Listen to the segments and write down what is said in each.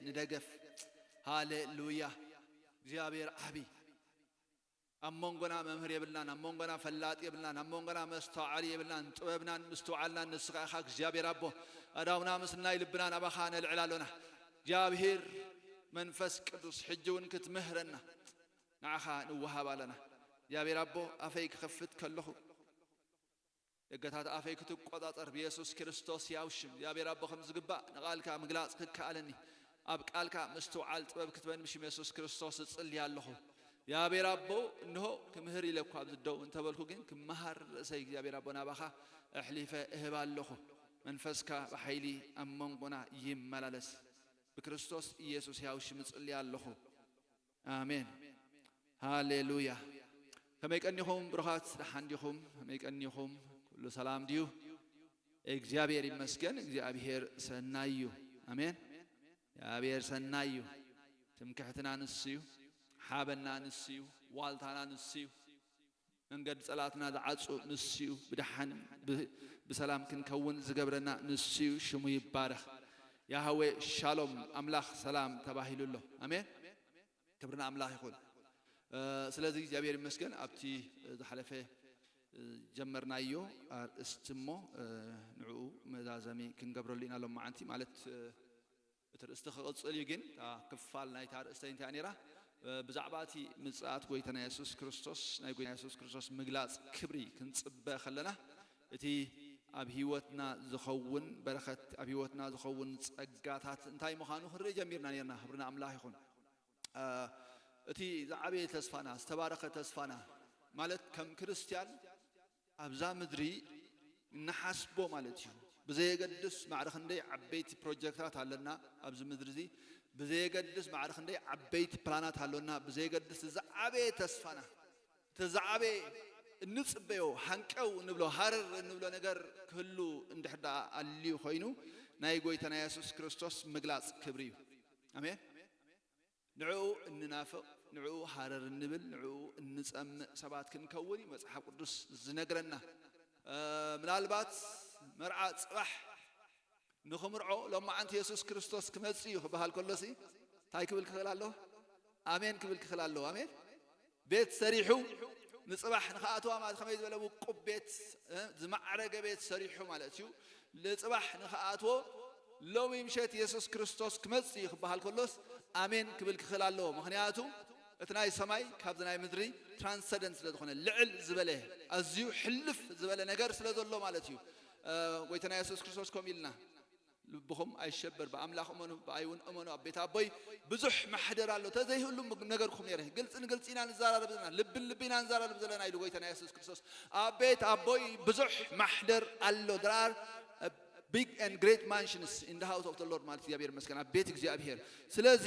ንደገፍ። ሃሌሉያ። እግዚኣብሔር ዓቢ። ኣብ መንጎና መምህር የብልናን፣ ኣብ መንጎና ፈላጥ የብልናን፣ ኣብ መንጎና መስተዋዓሊ የብልናን። ጥበብናን ምስትውዓልናን ንስኻ ኢኻ እግዚኣብሔር ኣቦ። ኣዳውና ምስናይ ልብና ናባኻ ነልዕል ኣሎና። እግዚኣብሔር መንፈስ ቅዱስ ሕጂ እውን ክትምህረና ንዓኻ ንወሃብ ኣለና። እግዚኣብሔር ኣቦ ኣፈይ ክኸፍት ከለኹ ደገታት ኣፈይ ክትቆጻጸር ብየሱስ ክርስቶስ ያው ሽም እግዚኣብሔር ኣቦ ከም ዝግባእ ንቓልካ ምግላጽ ክከኣለኒ ኣብ ቃልካ ምስትውዓል ጥበብ ክትበን ብሽም የሱስ ክርስቶስ እጽሊ ኣለኹ። እግዚኣብሔር ኣቦ እንሆ ክምህር ኢለ እኳ ኣብዚ ደው እንተበልኩ ግን ክመሃር ርእሰይ እግዚኣብሔር ኣቦ ናባኻ ኣሕሊፈ እህብ ኣለኹ። መንፈስካ ብሓይሊ ኣብ መንጎና ይመላለስ። ብክርስቶስ ኢየሱስ ያው ሽም እጽሊ ኣለኹ። ኣሜን። ሃሌሉያ። ከመይ ቀኒኹም ብሩኻት? ደሓን ዲኹም? ከመይ ቀኒኹም? ኩሉ ሰላም ድዩ? እግዚኣብሔር ይመስገን። እግዚኣብሔር ሰናይ እዩ። ኣሜን። እግዚኣብሔር ሰናይ እዩ። ትምክሕትና ንሱ እዩ። ሓበና ንሱ እዩ። ዋልታና ንሱ እዩ። መንገዲ ጸላትና ዝዓጹ ንሱ እዩ። ብደሓን ብ-፣ ብሰላም ክንከውን ዝገብረና ንሱ እዩ። ሽሙ ይባረኽ። ያህዌ ሻሎም፣ ኣምላኽ ሰላም ተባሂሉ ኣሎ። ኣሜን። ክብሪ ንኣምላኽ ይኹን። እ፣ ስለዚ እግዚኣብሔር ይመስገን ኣብቲ ዝሓለፈ፣ እ፣ ጀመርናዮ ኣርእስቲ እሞ፣ እ፣ ንዕኡ መዛዘሚ ክንገብረሉ ኢና ሎማዓንቲ። ማለት፣ እ፣ እቲ ርእስቲ ክቕጽል እዩ፣ ግን እታ ክፋል ናይታ ርእስተይ እንታይ ነይራ? እ፣ ብዛዕባ እቲ ምጽኣት ጎይታና የሱስ ክርስቶስ፣ ናይ ጎይታና የሱስ ክርስቶስ ምግላጽ ክብሪ ክንጽበ ከለና፣ እቲ ኣብ ህይወትና ዝኸውን በረኸት፣ ኣብ ህይወትና ዝኸውን ጸጋታት እንታይ ምዃኑ ክንርኢ ጀሚርና ነይርና። ክብሪ ንኣምላኽ ይኹን። እ፣ እቲ ዝዓበየ ተስፋና፣ ዝተባረኸ ተስፋና፣ ማለት ከም ክርስትያን ኣብዛ ምድሪ እንሓስቦ ማለት እዩ። ብዘየገድስ ማዕረ ክንደይ ዓበይቲ ፕሮጀክታት ኣለና ኣብዚ ምድሪ እዚ፣ ብዘየገድስ ማዕረ ክንደይ ዓበይቲ ፕላናት ኣሎና፣ ብዘየገድስ ዝዓበየ ተስፋና፣ እቲ ዝዓበየ እንጽበዮ፣ ሃንቀው እንብሎ፣ ሃረር እንብሎ ነገር ክህሉ እንድሕር ደኣ ኣልዩ ኮይኑ፣ ናይ ጎይታና የሱስ ክርስቶስ ምግላጽ ክብሪ እዩ። ኣሜን። ንዕኡ እንናፍቕ፣ ንዕኡ ሃረር እንብል፣ ንዕኡ እንጸምእ ሰባት ክንከውን እዩ መጽሓፍ ቅዱስ ዝነግረና። እ፣ ምናልባት መርዓ ጽባሕ ንኽምርዖ ሎማዓንቲ የሱስ ክርስቶስ ክመጽእ እዩ ክበሃል ከሎሲ እንታይ ክብል ክኽእል ኣለዎ? ኣሜን ክብል ክኽእል ኣለዎ። ኣሜን። ቤት ሰሪሑ ንጽባሕ ንኽኣትዋ ማለት ከመይ ዝበለ ውቁብ ቤት፣ እ፣ ዝማዕረገ ቤት ሰሪሑ ማለት እዩ። ንጽባሕ ንኽኣትዎ ሎሚ ምሸት የሱስ ክርስቶስ ክመጽእ እዩ ክበሃል ከሎስ ኣሜን ክብል ክኽእል ኣለዎ። ምኽንያቱ እቲ ናይ ሰማይ ካብዚ ናይ ምድሪ ትራንሰደንት ስለ ዝኾነ፣ ልዕል ዝበለ፣ ኣዝዩ ሕልፍ ዝበለ ነገር ስለ ዘሎ ማለት እዩ። እ፣ ጎይታና የሱስ ክርስቶስ ከምኡ ኢልና፣ ልብኹም ኣይሸበር፣ ብኣምላኽ እመኑ፣ ብኣይ እውን እመኑ፣ ኣብ ቤት ኣቦይ ብዙሕ ማሕደር ኣሎ፣ ተዘይህሉ ምግ-፣ ነገርኩም ነይረ። ግልጺ ንግልጺ ኢና ንዘራረብ ዘለና፣ ልቢ ንልቢ ኢና ንዘራረብ ዘለና ኢሉ ጎይታና የሱስ ክርስቶስ። ኣብ ቤት ኣቦይ ብዙሕ ማሕደር ኣሎ፣ there are big and great mansions in the house of the Lord ማለት እግዚኣብሔር ይመስገን፣ ኣብ ቤት እግዚኣብሔር። ስለዚ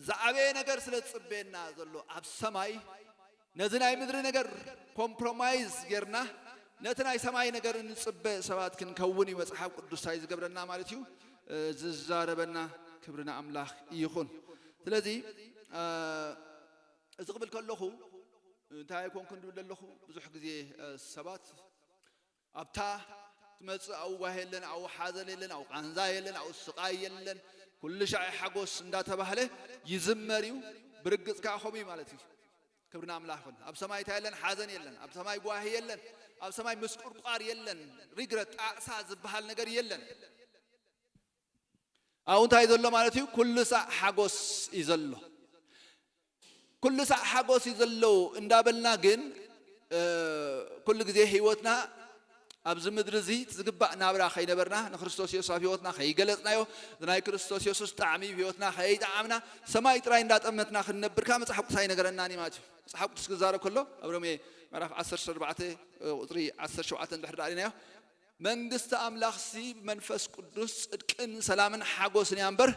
ዝዓበየ ነገር ስለ ዝጽበየና ዘሎ ኣብ ሰማይ፣ ነዚ ናይ ምድሪ ነገር ኮምፕሮማይዝ ጌርና ነቲ ናይ ሰማይ ነገር እንጽበ ሰባት ክንከውን እዩ መጽሓፍ ቅዱስ እንታይ ዝገብረና ማለት እዩ፣ እ፣ ዝዛረበና። ክብሪ ንኣምላኽ ይኹን። ስለዚ፣ እ፣ እዚ ክብል ከለኹ እንታይ ኣይኮንኩን ድብል ዘለኹ፣ ብዙሕ ግዜ፣ እ፣ ሰባት ኣብታ ትመጽእ ኣብኡ ጓሂ የለን፣ ኣብኡ ሓዘን የለን፣ ኣብኡ ቃንዛ የለን፣ ኣብኡ ስቓይ የለን፣ ኩሉ ሻዕ ሓጎስ እንዳተባህለ ይዝመር እዩ። ብርግጽ ከኣ ከምኡ እዩ ማለት እዩ። ክብሪ ንኣምላኽ ይኹን። ኣብ ሰማይ እንታይ የለን? ሓዘን የለን። ኣብ ሰማይ ጓሂ የለን። ኣብ ሰማይ ምስቁርቋር የለን። ሪግረት፣ ጣዕሳ ዝበሃል ነገር የለን። ኣብኡ እንታይ ዘሎ ማለት እዩ? ኩሉ ሳዕ ሓጎስ እዩ ዘሎ። ኩሉ ሳዕ ሓጎስ እዩ ዘሎ እንዳበልና ግን፣ እ፣ ኩሉ ግዜ ህይወትና ኣብዚ ምድሪ እዚ እቲ ዝግባእ ናብራ ከይነበርና፣ ንክርስቶስ የሱስ ኣብ ህይወትና ከይገለጽናዮ፣ ናይ ክርስቶስ የሱስ ጣዕሚ ኣብ ህይወትና ከይጠዓምና፣ ሰማይ ጥራይ እንዳጠመትና ክንነብር ከኣ መጽሓፍ ቅዱስ ኣይነገረናን እዩ ማለት እዩ። መጽሓፍ ቅዱስ ክዛረብ ከሎ ኣብ ሮሜ ምዕራፍ ዓሰርተ ኣርባዕተ ቁጽሪ ዓሰርተ ሸውዓተ እንድሕር ደኣ ርኢናዮ፣ መንግስቲ ኣምላኽሲ ብመንፈስ ቅዱስ ጽድቅን ሰላምን ሓጎስን እያ እምበር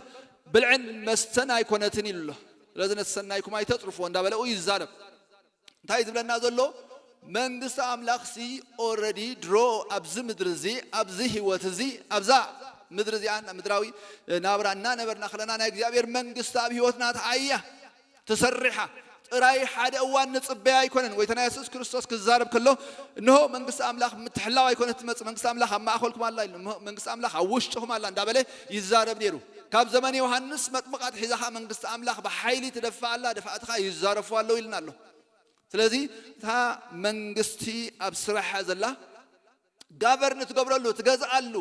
ብልዕን መስተን ኣይኮነትን ኢሉ ኣሎ። ስለዚ ነቲ ሰናይኩም ኣይተጽርፍዎ እንዳበለ እዩ ይዛረብ። እንታይ ዝብለና ዘሎ? መንግስቲ ኣምላኽሲ ኦረዲ ድሮ ኣብዚ ምድሪ እዚ፣ ኣብዚ ህይወት እዚ፣ ኣብዛ ምድሪ እዚኣ ምድራዊ ናብራ እናነበርና ከለና ናይ እግዚኣብሔር መንግስቲ ኣብ ህይወትና ተኣያ ትሰርሓ ጥራይ ሓደ እዋን ንጽበያ ኣይኮነን። ጎይታና የሱስ ክርስቶስ ክዛረብ ከሎ፣ "እንሆ መንግስቲ ኣምላኽ ምትሕላው ኣይኮነት ትመጽእ፣ መንግስቲ ኣምላኽ ኣብ ማእከልኩም ኣላ" ኢሉ፣ "እንሆ መንግስቲ ኣምላኽ ኣብ ውሽጥኹም ኣላ" እንዳበለ ይዛረብ ነይሩ። ካብ ዘመን ዮሃንስ መጥምቕ ኣትሒዛ ኸኣ መንግስቲ ኣምላኽ ብሓይሊ ትደፍእ ኣላ፣ ደፋእቲ ኸኣ ይዛረፉ ኣለዉ ኢልና ኣሎ። ስለዚ እታ መንግስቲ ኣብ ስራሕ እያ ዘላ። ጋቨርን ትገብረሉ፣ ትገዝኣሉ፣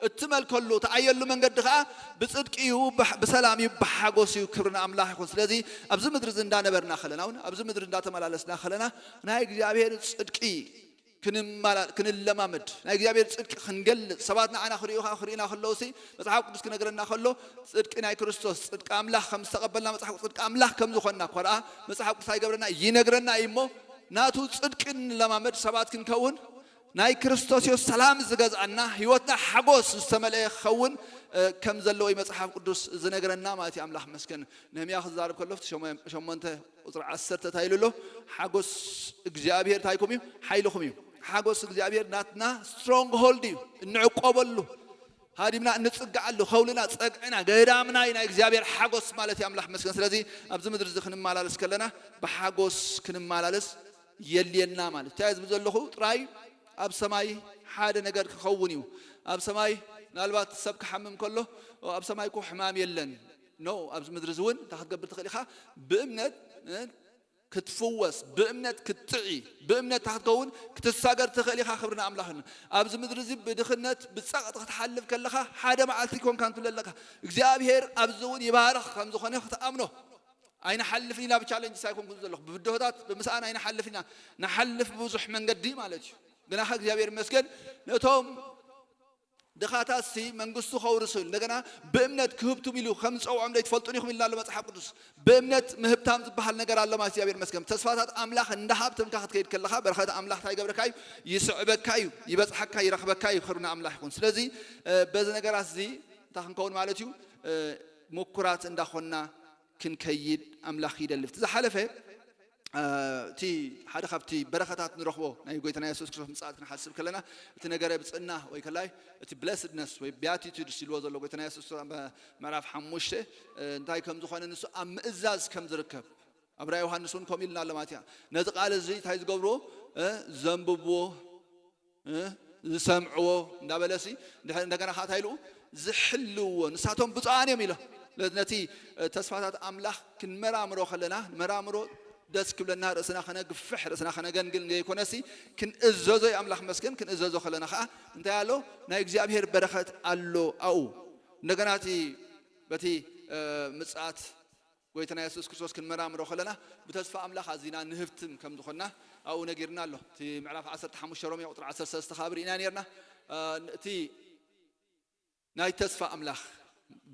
እትመልከሉ፣ ትዓየሉ መንገዲ ኸኣ ብጽድቂ እዩ፣ ብሕ-፣ ብሰላም እዩ፣ ብሓጎስ እዩ። ክብሪ ንኣምላኽ ይኹን። ስለዚ ኣብዚ ምድሪ እዚ እንዳነበርና ኸለና እውን፣ ኣብዚ ምድሪ እንዳተመላለስና ኸለና ናይ እግዚኣብሔር ጽድቂ ክንማላ-፣ ክንለማመድ፣ ናይ እግዚኣብሔር ጽድቂ ክንገልጽ፣ ሰባት ንዓና ክርእዩኻ፣ ክርእዩና ከለዉ ሲ፣ መጽሓፍ ቅዱስ ክነግረና ከሎ፣ ጽድቂ ናይ ክርስቶስ፣ ጽድቂ ኣምላኽ ከም ዝተቐበልና፣ መጽሓፍ፣ ጽድቂ ኣምላኽ ከም ዝኾንና እኳ ደኣ መጽሓፍ ቅዱስ ኣይገብረና፣ ይነግረና እዩ እሞ፣ ናቱ ጽድቂ ንለማመድ ሰባት ክንከውን፣ ናይ ክርስቶስ እዩ ሰላም ዝገዝኣና፣ ህይወትና ሓጎስ ዝተመልአ ክኸውን፣ እ፣ ከም ዘለዎ እዩ መጽሓፍ ቅዱስ ዝነግረና ማለት እዩ። ኣምላኽ መስገን። ነህምያ ክዛረብ ከሎ፣ ኣብቲ ሸሞንተ ቁጽሪ ዓሰርተ እንታይ ኢሉ ኣሎ? ሓጎስ እግዚኣብሔር እንታይኩም እዩ? ሓይልኹም እዩ። ሓጎስ እግዚኣብሔር ናትና ስትሮንግ ሆልድ እዩ፣ እንዕቆበሉ፣ ሃዲምና እንጽግዓሉ፣ ከውልና፣ ጸግዕና፣ ገዳምና እዩ ናይ እግዚኣብሔር ሓጎስ ማለት እዩ። ኣምላኽ መስገን። ስለዚ ኣብዚ ምድሪ እዚ ክንመላለስ ከለና ብሓጎስ ክንመላለስ የድልየና ማለት እዩ። እንታይ ዝብል ዘለኹ? ጥራይ ኣብ ሰማይ ሓደ ነገር ክኸውን እዩ። ኣብ ሰማይ ምናልባት ሰብ ክሓምም ከሎ፣ ኣብ ሰማይ እኮ ሕማም የለን። ኖ፣ ኣብዚ ምድሪ እዚ እውን እንታይ ክትገብር ትኽእል ኢኻ? ብእምነት፣ እ፣ ክትፍወስ፣ ብእምነት ክትጥዒ፣ ብእምነት እንታይ ክትከውን? ክትሳገር ትኽእል ኢኻ። ክብሪ ንኣምላኽን። ኣብዚ ምድሪ እዚ ብድኽነት፣ ብጸቕጢ ክትሓልፍ ከለኻ፣ ሓደ መዓልቲ ኮንካ እንትብለ ኣለካ። እግዚኣብሔር ኣብዚ እውን ይባርኽ ከም ዝኾነ ክትኣምኖ። ኣይንሓልፍን ኢና ብቻለንጅስ ኣይኮንኩን ዘለኹ። ብብድሆታት፣ ብምስኣን ኣይንሓልፍን ኢና። ንሓልፍ ብብዙሕ መንገዲ ማለት እዩ። ግናኸ እግዚኣብሔር ይመስገን፣ ነቶም ድኻታትሲ መንግስቱ ከውርሱ ኢሉ፣ እንደገና ብእምነት ክህብትሙ ኢሉ ከም ዝጸውዖም ዶ ኣይትፈልጡን ኢኹም ኢልና ኣሎ መጽሓፍ ቅዱስ። ብእምነት ምህብታም ዝበሃል ነገር ኣሎ ማለት እግዚኣብሔር ይመስገን። ተስፋታት ኣምላኽ እንዳሃብተምካ ክትከይድ ከለኻ፣ በረኸት ኣምላኽ እንታይ ይገብረካ እዩ? ይስዕበካ እዩ፣ ይበጽሓካ፣ ይረኽበካ እዩ። ክብሪ ንኣምላኽ ይኹን። ስለዚ፣ እ፣ በዚ ነገራት እዚ እንታይ ክንከውን ማለት እዩ? እ፣ ምኩራት እንዳኾንና ክንከይድ ኣምላኽ ይደሊ። እቲ ዝሓለፈ፣ እ፣ እቲ ሓደ ካብቲ በረኸታት ንረኽቦ ናይ ጎይታና የሱስ ክርስቶስ ምጽኣት ክንሓስብ ከለና፣ እቲ ነገረ ብጽእና ወይ ከላይ እቲ ብለስድነስ ወይ ቢያቲቱድስ ኢልዎ ዘሎ ጎይታና የሱስ ኣብ ምዕራፍ ሓሙሽተ፣ እ፣ እንታይ ከም ዝኾነ፣ ንሱ ኣብ ምእዛዝ ከም ዝርከብ ኣብ ራእይ ዮሃንስ እውን ከምኡ ኢልና ኣሎ ማለት እያ። ነዚ ቃል እዚ እንታይ ዝገብርዎ? እ፣ ዘንብብዎ፣ እ፣ ዝሰምዕዎ እንዳበለሲ፣ እንድሕር እንደገና ኸዓ እንታይ ኢሉ? ዝሕልውዎ፣ ንሳቶም ብፁዓን እዮም ኢሎ። ነቲ፣ እ፣ ተስፋታት ኣምላኽ ክንመራምሮ ከለና፣ ንመራምሮ ደስ ክብለና፣ ርእስና ከነግፍሕ፣ ርእስና ከነገንግን ዘይኮነሲ፣ ክንእዘዞ እዩ። ኣምላኽ መስገን፣ ክንእዘዞ ከለና ኸዓ እንታይ ኣሎ? ናይ እግዚኣብሔር በረኸት ኣሎ ኣብኡ። እንደገና እቲ፣ በቲ፣ እ፣ ምጽኣት ጎይታና የሱስ ክርስቶስ ክንመራምሮ ከለና፣ ብተስፋ ኣምላኽ ኣዚና ንህብትም ከም ዝኾንና ኣብኡ ነጊርና ኣሎ። እቲ ምዕራፍ ዓሰርተ ሓሙሽተ ሮሜ ቁጽሪ ዓሰርተ ሰለስተ ካብ ርኢና ነርና። እ፣ እቲ ናይ ተስፋ ኣምላኽ፣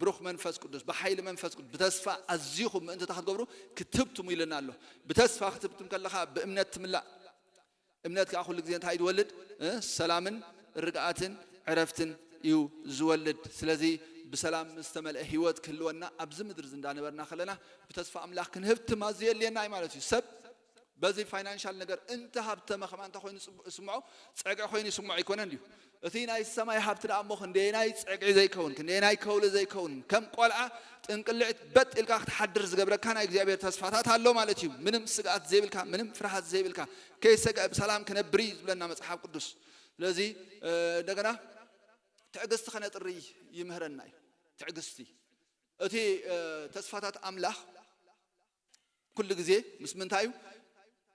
ብሩኽ መንፈስ ቅዱስ፣ ብሓይሊ መንፈስ ቅዱስ፣ ብተስፋ ኣዚኹም ምእንቲ እንታይ ክትገብሩ? ክትህብትሙ ኢልና ኣሎ። ብተስፋ ክትህብትም ከለኻ ብእምነት ትምላእ። እምነት ከኣ ኩሉ ግዜ እንታይ እዩ ዝወልድ? እ፣ ሰላምን ርግኣትን ዕረፍትን እዩ ዝወልድ። ስለዚ ብሰላም ዝተመልአ ህይወት ክህልወና ኣብዚ ምድሪ እዚ እንዳነበርና ከለና ብተስፋ ኣምላኽ ክንህብትም ኣዝዩ የድልየና እዩ ማለት እዩ። ሰብ በዚ ፋይናንሻል ነገር እንተሃብተመ ከማን እንታይ ኮይኑ ይስምዖ? ጸግዒ ኮይኑ ይስምዖ ኣይኮነን ድዩ? እቲ ናይ ሰማይ ሃብቲ ደኣ እሞ ክንደየናይ ጸግዒ ዘይከውን፣ ክንደየናይ ከውሊ ዘይከውን፣ ከም ቆልዓ ጥንቅልዕት በጥ ኢልካ ክትሓድር ዝገብረካ ናይ እግዚኣብሔር ተስፋታት ኣሎ ማለት እዩ። ምንም ስግኣት ዘይብልካ፣ ምንም ፍርሃት ዘይብልካ፣ ከይሰግአ ብሰላም ክነብር እዩ ዝብለና መጽሓፍ ቅዱስ። ስለዚ፣ እ፣ እንደገና ትዕግስቲ ከነጥሪ ይምህረና እዩ። ትዕግስቲ። እቲ፣ እ፣ ተስፋታት ኣምላኽ ኩሉ ግዜ ምስ ምንታይ እዩ?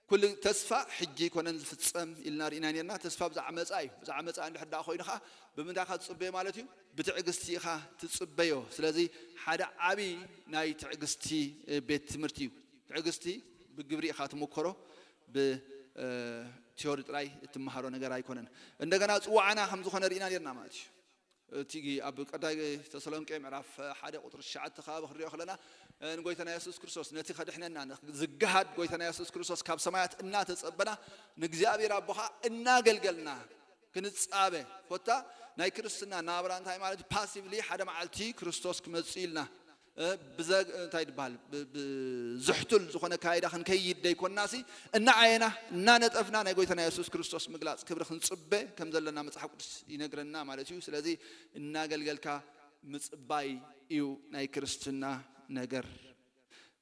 ኩሉ ተስፋ ሕጂ ኣይኮነን ዝፍጸም ኢልና ርኢና ነርና። ተስፋ ብዛዕባ መጻኢ እዩ። ብዛዕባ መጻኢ እንድሕር ደኣ ኮይኑ ኸዓ ብምንታይ ኢኻ ትጽበዮ ማለት እዩ? ብትዕግስቲ ኢኻ ትጽበዮ። ስለዚ ሓደ ዓቢ ናይ ትዕግስቲ፣ እ፣ ቤት ትምህርቲ እዩ። ትዕግስቲ ብግብሪ ኢኻ ትምኮሮ፣ ብ፣ እ፣ ቲዮሪ ጥራይ እትመሃሮ ነገር ኣይኮነን። እንደገና ጽዋዕና ከም ዝኾነ ርኢና ነርና ማለት እዩ። እቲ ኣብ ቀዳይ ተሰሎንቄ ምዕራፍ ሓደ ቁጽሪ ትሽዓተ ከባቢ ክንሪኦ ከለና፣ እ፣ ንጎይታና የሱስ ክርስቶስ ነቲ ከድሕነና፣ ን-፣ ዝገሃድ ጎይታና የሱስ ክርስቶስ ካብ ሰማያት እናተጸበና፣ ንእግዚኣብሔር ኣቦኻ እናገልገልና ክንጻበ፣ ኮታ ናይ ክርስትና ናብራ እንታይ ማለት እዩ? ፓሲቭሊ ሓደ መዓልቲ ክርስቶስ ክመጽእ ኢልና፣ እ፣ ብዘ-፣ እንታይ ይበሃል? ብ-፣ ብዝሕቱል ዝኾነ ካይዳ ክንከይድ ደይኮናሲ፣ እናዓየና፣ እናነጠፍና ናይ ጎይታና የሱስ ክርስቶስ ምግላጽ ክብሪ ክንጽበ ከም ዘለና መጽሓፍ ቅዱስ ይነግረና ማለት እዩ። ስለዚ እናገልገልካ ምጽባይ እዩ ናይ ክርስትና ነገር።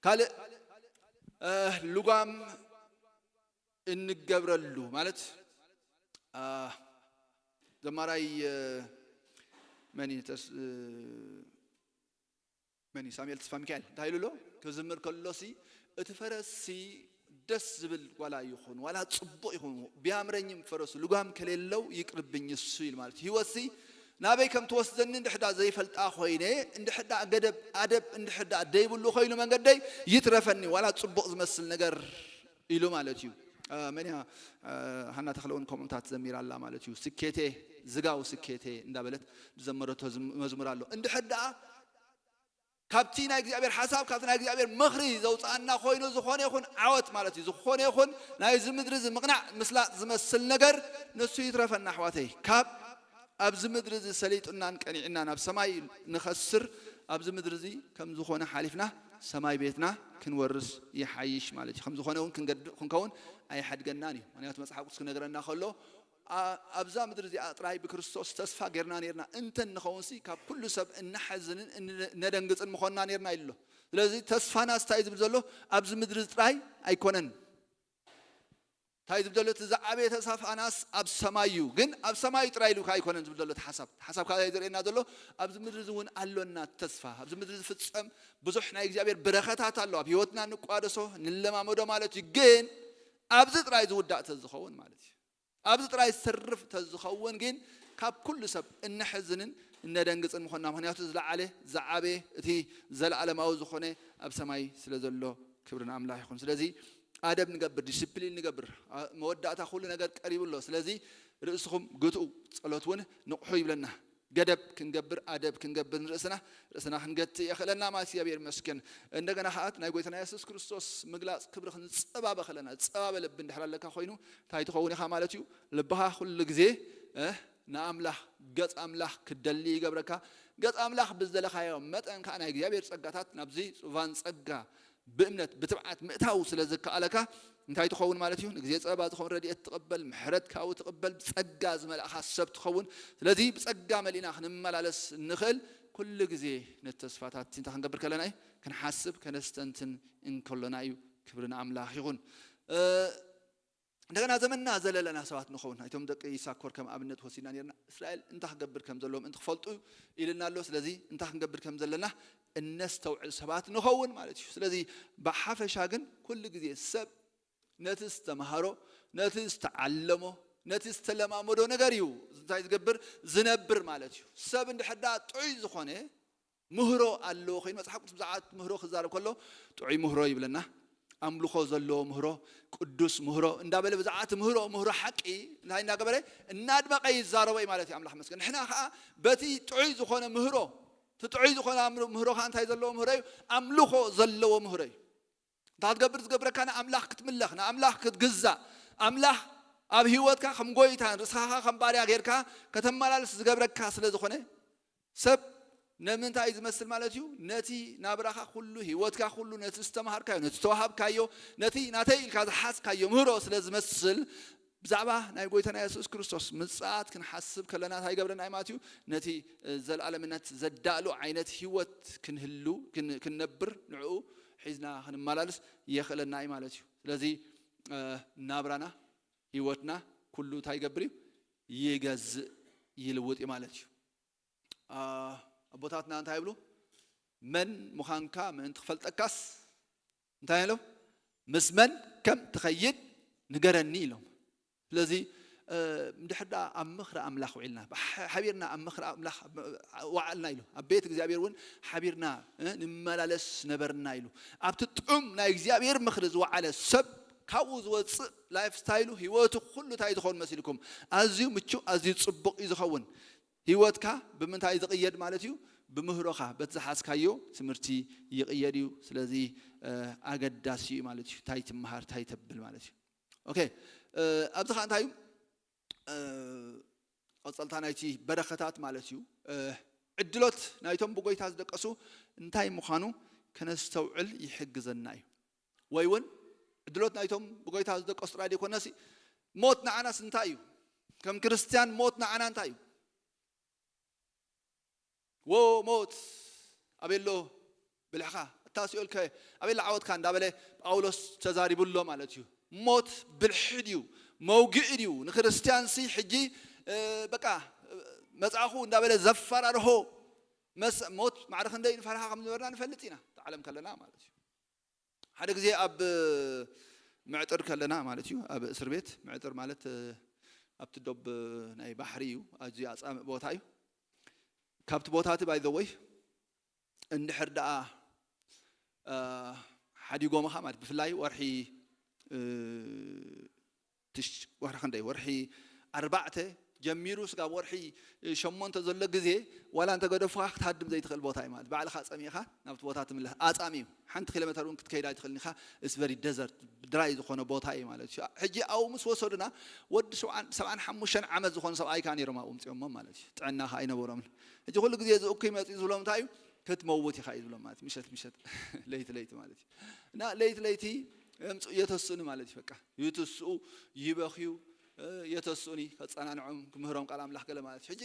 ካልእ፣ እ፣ ልጓም እንገብረሉ ማለት፣ እ፣ ዘማራይ፣ እ፣ መን እዩ? ተስ-፣ እ፣ መን እዩ? ሳሙኤል ተስፋ ሚካኤል እንታይ ኢሉ ኣሎ? ክዝምር ከሎሲ እቲ ፈረስሲ ደስ ዝብል ዋላ ይኹን ዋላ ጽቡቕ ይኹን ቢያምረኝም ፈረሱ ልጓም ከሌለው ይቅርብኝ እሱ ይል ማለት እዩ። ህይወትሲ ናበይ ከም ትወስደኒ እንድሕዳ ዘይፈልጣ ኮይነ እንድሕዳ ገደብ ኣደብ እንድሕዳ ደይብሉ ኮይኑ መንገደይ ይትረፈኒ ዋላ ጽቡቕ ዝመስል ነገር ኢሉ ማለት እዩ። መን እያ? ሃና ተኽለውን ከምኡታት ዘሚራ ኣላ ማለት እዩ። ስኬቴ ዝጋው ስኬቴ እንዳበለት ዝዘመረቶ መዝሙር ኣሎ። እንድሕር ደኣ ካብቲ ናይ እግዚኣብሔር ሓሳብ ካብቲ ናይ እግዚኣብሔር ምኽሪ ዘውፅኣና ኮይኑ ዝኾነ ይኹን ዓወት ማለት እዩ። ዝኾነ ይኹን ናይዚ ምድሪ እዚ ምቕናዕ ምስላጥ ዝመስል ነገር ንሱ ይትረፈና ኣሕዋተይ። ካብ ኣብዚ ምድሪ እዚ ሰሊጡናን ቀኒዕናን ኣብ ሰማይ ንኸስር ኣብዚ ምድሪ እዚ ከም ዝኾነ ሓሊፍና ሰማይ ቤትና ክንወርስ ይሓይሽ ማለት እዩ። ከም ዝኾነ እውን ክንገድ- ክንከውን ኣይሓድገናን እዩ። ምክንያቱ መፅሓፍ ቅዱስ ክነግረና ከሎ ኣብዛ ምድሪ እዚኣ ጥራይ ብክርስቶስ ተስፋ ጌርና ነርና እንተ ንኸውንሲ ካብ ኩሉ ሰብ እነሐዝንን እነደንግፅን ምኾንና ነርና ኢሉ ኣሎ። ስለዚ ተስፋናስ እንታይ ዝብል ዘሎ ኣብዚ ምድሪ ጥራይ ኣይኮነን። እንታይ ዝብል ዘሎ እቲ ዝዓበየ ተስፋናስ ኣብ ሰማይ እዩ። ግን ኣብ ሰማይ ጥራይ ኢሉ ኣይኮነን ዝብል ዘሎ እቲ ሓሳብ ሓሳብ ካባይ ዘርእየና ዘሎ ኣብዚ ምድሪ እዚ እውን ኣሎና ተስፋ ኣብዚ ምድሪ ዝፍፀም ብዙሕ ናይ እግዚኣብሔር በረኸታት ኣሎ። ኣብ ህይወትና ንቋደሶ ንለማመዶ ማለት እዩ። ግን ኣብዚ ጥራይ ዝውዳእ ተዝኸውን ማለት እዩ። ኣብዚ ጥራይ ዝሰርፍ ተዝኸውን ግን ካብ ኩሉ ሰብ እነሐዝንን እነደንግፅን ምኾንና። ምክንያቱ ዝለዓለ ዝዓበየ እቲ ዘለዓለማዊ ዝኾነ ኣብ ሰማይ ስለ ዘሎ ክብሪ ንኣምላኽ ይኹን። ስለዚ ኣደብ ንገብር፣ ዲስፕሊን ንገብር። መወዳእታ ኩሉ ነገር ቀሪቡ ኣሎ። ስለዚ ርእስኹም ግትኡ፣ ጸሎት እውን ንቕሑ ይብለና። ገደብ ክንገብር ኣደብ ክንገብር ንርእስና ርእስና ክንገትእ የኽእለና ማለት እግዚኣብሔር ይመስገን። እንደገና ከኣ ናይ ጎይታና የሱስ ክርስቶስ ምግላጽ ክብሪ ክንጸባበ ከለና ጸባበ ልቢ እንድሕር ኣለካ ኮይኑ እንታይ ትኸውን ኢኻ ማለት እዩ? ልብኻ ኩሉ ግዜ ንኣምላኽ ገጽ ኣምላኽ ክደሊ ይገብረካ። ገጽ ኣምላኽ ብዝደለኻዮ መጠን ከዓ ናይ እግዚኣብሔር ጸጋታት ናብዚ ዙፋን ጸጋ ብእምነት ብትብዓት ምእታው ስለ ዝከኣለካ እንታይ ትኸውን ማለት እዩ? ንግዜ ጸበባ ዝኸውን ረድኤት ትቕበል፣ ምሕረት ካብኡ ትቕበል፣ ብጸጋ ዝመልእኻ ሰብ ትኸውን። ስለዚ ብጸጋ መሊእና ክንመላለስ ንኽእል ኩሉ ግዜ ነቲ ተስፋታት እንታይ ክንገብር ከለና እዩ? ክንሓስብ ከነስተንትን እንከሎና እዩ። ክብሪ ንኣምላኽ ይኹን። እንደገና ዘመንና ዘለለና ሰባት ንኸውን። ናይቶም ደቂ ይሳኮር ከም ኣብነት ወሲድና ነርና። እስራኤል እንታይ ክገብር ከም ዘለዎም እንት ክፈልጡ ኢልና ኣሎ። ስለዚ እንታይ ክንገብር ከም ዘለና እነስተውዕል ሰባት ንኸውን ማለት እዩ። ስለዚ ብሓፈሻ ግን ኩሉ ግዜ ሰብ ነቲ ዝተምሃሮ ነቲ ዝተዓለሞ ነቲ ዝተለማመዶ ነገር እዩ እንታይ ዝገብር ዝነብር ማለት እዩ። ሰብ እንድሕዳ ጥዑይ ዝኾነ ምህሮ ኣለዎ ኮይኑ መፅሓፍ ቅዱስ ብዛዕባ ምህሮ ክዛረብ ከሎ ጥዑይ ምህሮ ይብለና። ኣምልኾ ዘለዎ ምህሮ፣ ቅዱስ ምህሮ እንዳበለ ብዛዕባ እቲ ምህሮ ምህሮ ሓቂ እንታይ እንዳገበረ እናድመቐ ይዛረቦ እዩ ማለት እዩ። ኣምላኽ መስገን። ንሕና ከዓ በቲ ጥዑይ ዝኾነ ምህሮ እቲ ጥዑይ ዝኾነ ምህሮ ከዓ እንታይ ዘለዎ ምህሮ እዩ? ኣምልኾ ዘለዎ ምህሮ እዩ። እንታይ ክትገብር ዝገብረካ ንኣምላኽ ክትምለኽ ንኣምላኽ ክትግዛእ ኣምላኽ ኣብ ህይወትካ ከም ጎይታ ርእስኻ ከም ባርያ ጌርካ ከተመላልስ ዝገብረካ ስለ ዝኾነ ሰብ ንምንታይ እዩ ዝመስል ማለት እዩ? ነቲ ናብራኻ ኩሉ ህይወትካ ኩሉ ነቲ ዝተምሃርካዮ ነቲ ዝተዋሃብካዮ ነቲ ናተይ ኢልካ ዝሓዝካዮ ምህሮ ስለ ዝመስል ብዛዕባ ናይ ጎይታና የሱስ ክርስቶስ ምጽኣት ክንሓስብ ከለና እንታይ ይገብረና እዩ ማለት እዩ? ነቲ ዘለኣለምነት ዘዳሉ ዓይነት ህይወት ክንህሉ ክንነብር ንዕኡ ሒዝና ክንመላልስ የኽእለና እዩ ማለት እዩ። ስለዚ ናብራና ህይወትና ኩሉ እንታይ ይገብር እዩ? ይገዝእ ይልውጥ እዩ ማለት እዩ። ኣቦታትና እንታይ ይብሉ? መን ምዃንካ ምእንቲ ክፈልጠካስ እንታይ ኢሎም? ምስ መን ከም ትኸይድ ንገረኒ ኢሎም። ስለዚ እንድሕር ደኣ ኣብ ምኽሪ ኣምላኽ ውዒልና ሓቢርና ኣብ ምኽሪ ኣምላኽ ወዓልና ኢሉ ኣብ ቤት እግዚኣብሔር እውን ሓቢርና ንመላለስ ነበርና ኢሉ። ኣብቲ ጥዑም ናይ እግዚኣብሔር ምኽሪ ዝወዓለ ሰብ ካብኡ ዝወፅእ ላይፍ ስታይሉ ህይወቱ ኩሉ እንታይ ዝኸውን መሲልኩም? ኣዝዩ ምቹእ ኣዝዩ ፅቡቕ እዩ ዝኸውን። ህይወትካ ብምንታይ ዝቕየድ ማለት እዩ? ብምህሮኻ በቲ ዝሓዝካዮ ትምህርቲ ይቕየድ እዩ። ስለዚ ኣገዳሲ እዩ ማለት እዩ እንታይ ትምሃር እንታይ ተብል ማለት እዩ። ኦኬ ኣብዚ ከዓ እንታይ እዩ? ቀፀልታ ናይቲ በረኸታት ማለት እዩ። ዕድሎት ናይቶም ብጎይታ ዝደቀሱ እንታይ ምዃኑ ከነስተውዕል ይሕግዘና እዩ። ወይ እውን ዕድሎት ናይቶም ብጎይታ ዝደቀሱ ጥራይ ዘይኮነሲ ሞት ንዓናስ እንታይ እዩ? ከም ክርስትያን ሞት ንዓና እንታይ እዩ? ዎ ሞት ኣበሎ ብልሕኻ እታ ሲኦልከ ኣበላ ዓወትካ እንዳበለ ጳውሎስ ተዛሪቡ ኣሎ ማለት እዩ። ሞት ብልሒ ድዩ መውግኢ ድዩ ንክርስትያንሲ ሕጂ በቃ መፅኣኹ እንዳበለ ዘፈራርሆ መስ ሞት ማዕረ ክንደይ ንፈርሃ ከም ዝነበርና ንፈልጥ ኢና፣ እቲ ዓለም ከለና ማለት እዩ። ሓደ ግዜ ኣብ ምዕጥር ከለና ማለት እዩ፣ ኣብ እስር ቤት፣ ምዕጥር ማለት ኣብቲ ዶብ ናይ ባሕሪ እዩ፣ ኣዝዩ ኣጻምእ ቦታ እዩ። ካብቲ ቦታ እቲ ባይ ዘ ወይ እንድሕር ደኣ ሓዲጎምኻ ማለት ብፍላይ ወርሒ ትሽ ወርሒ ክንደይ ወርሒ ኣርባዕተ ጀሚሩ ስጋብ ወርሒ ሸሞንተ ዘሎ ግዜ ዋላ እንተገደፉኻ ክትሃድም ዘይትኽእል ቦታ እዩ ማለት ባዕልኻ ጸሚእኻ ናብቲ ቦታ ትምለስ ኣጻሚ እዩ። ሓንቲ ኪሎ ሜተር እውን ክትከይድ ኣይትኽእልን ኢኻ። It's very desert, ድራይ ዝኾነ ቦታ እዩ ማለት እዩ። ሕጂ ኣብኡ ምስ ወሰዱና ወዲ ሰብዓን ሓሙሽተን ዓመት ዝኾኑ ሰብኣይ ከኣ ነይሮም ኣብኡ ምፅኦሞም ማለት እዩ። ጥዕና ከኣ ኣይነበሮምን። ሕጂ ኩሉ ግዜ እዚ እኩይ መፂኡ ዝብሎም እንታይ እዩ? ክትመውት ኢኻ እዩ ዝብሎም ማለት እዩ። ምሸት ምሸት ለይቲ ለይቲ ማለት እዩ። እና ለይቲ ለይቲ የምፅኡ የተስኡኒ ማለት እዩ። በቃ ይትስኡ ይበኽዩ የተስኡኒ ከፀናንዖም ክምህሮም ቃል ኣምላኽ ገለ ማለት እዩ። ሕጂ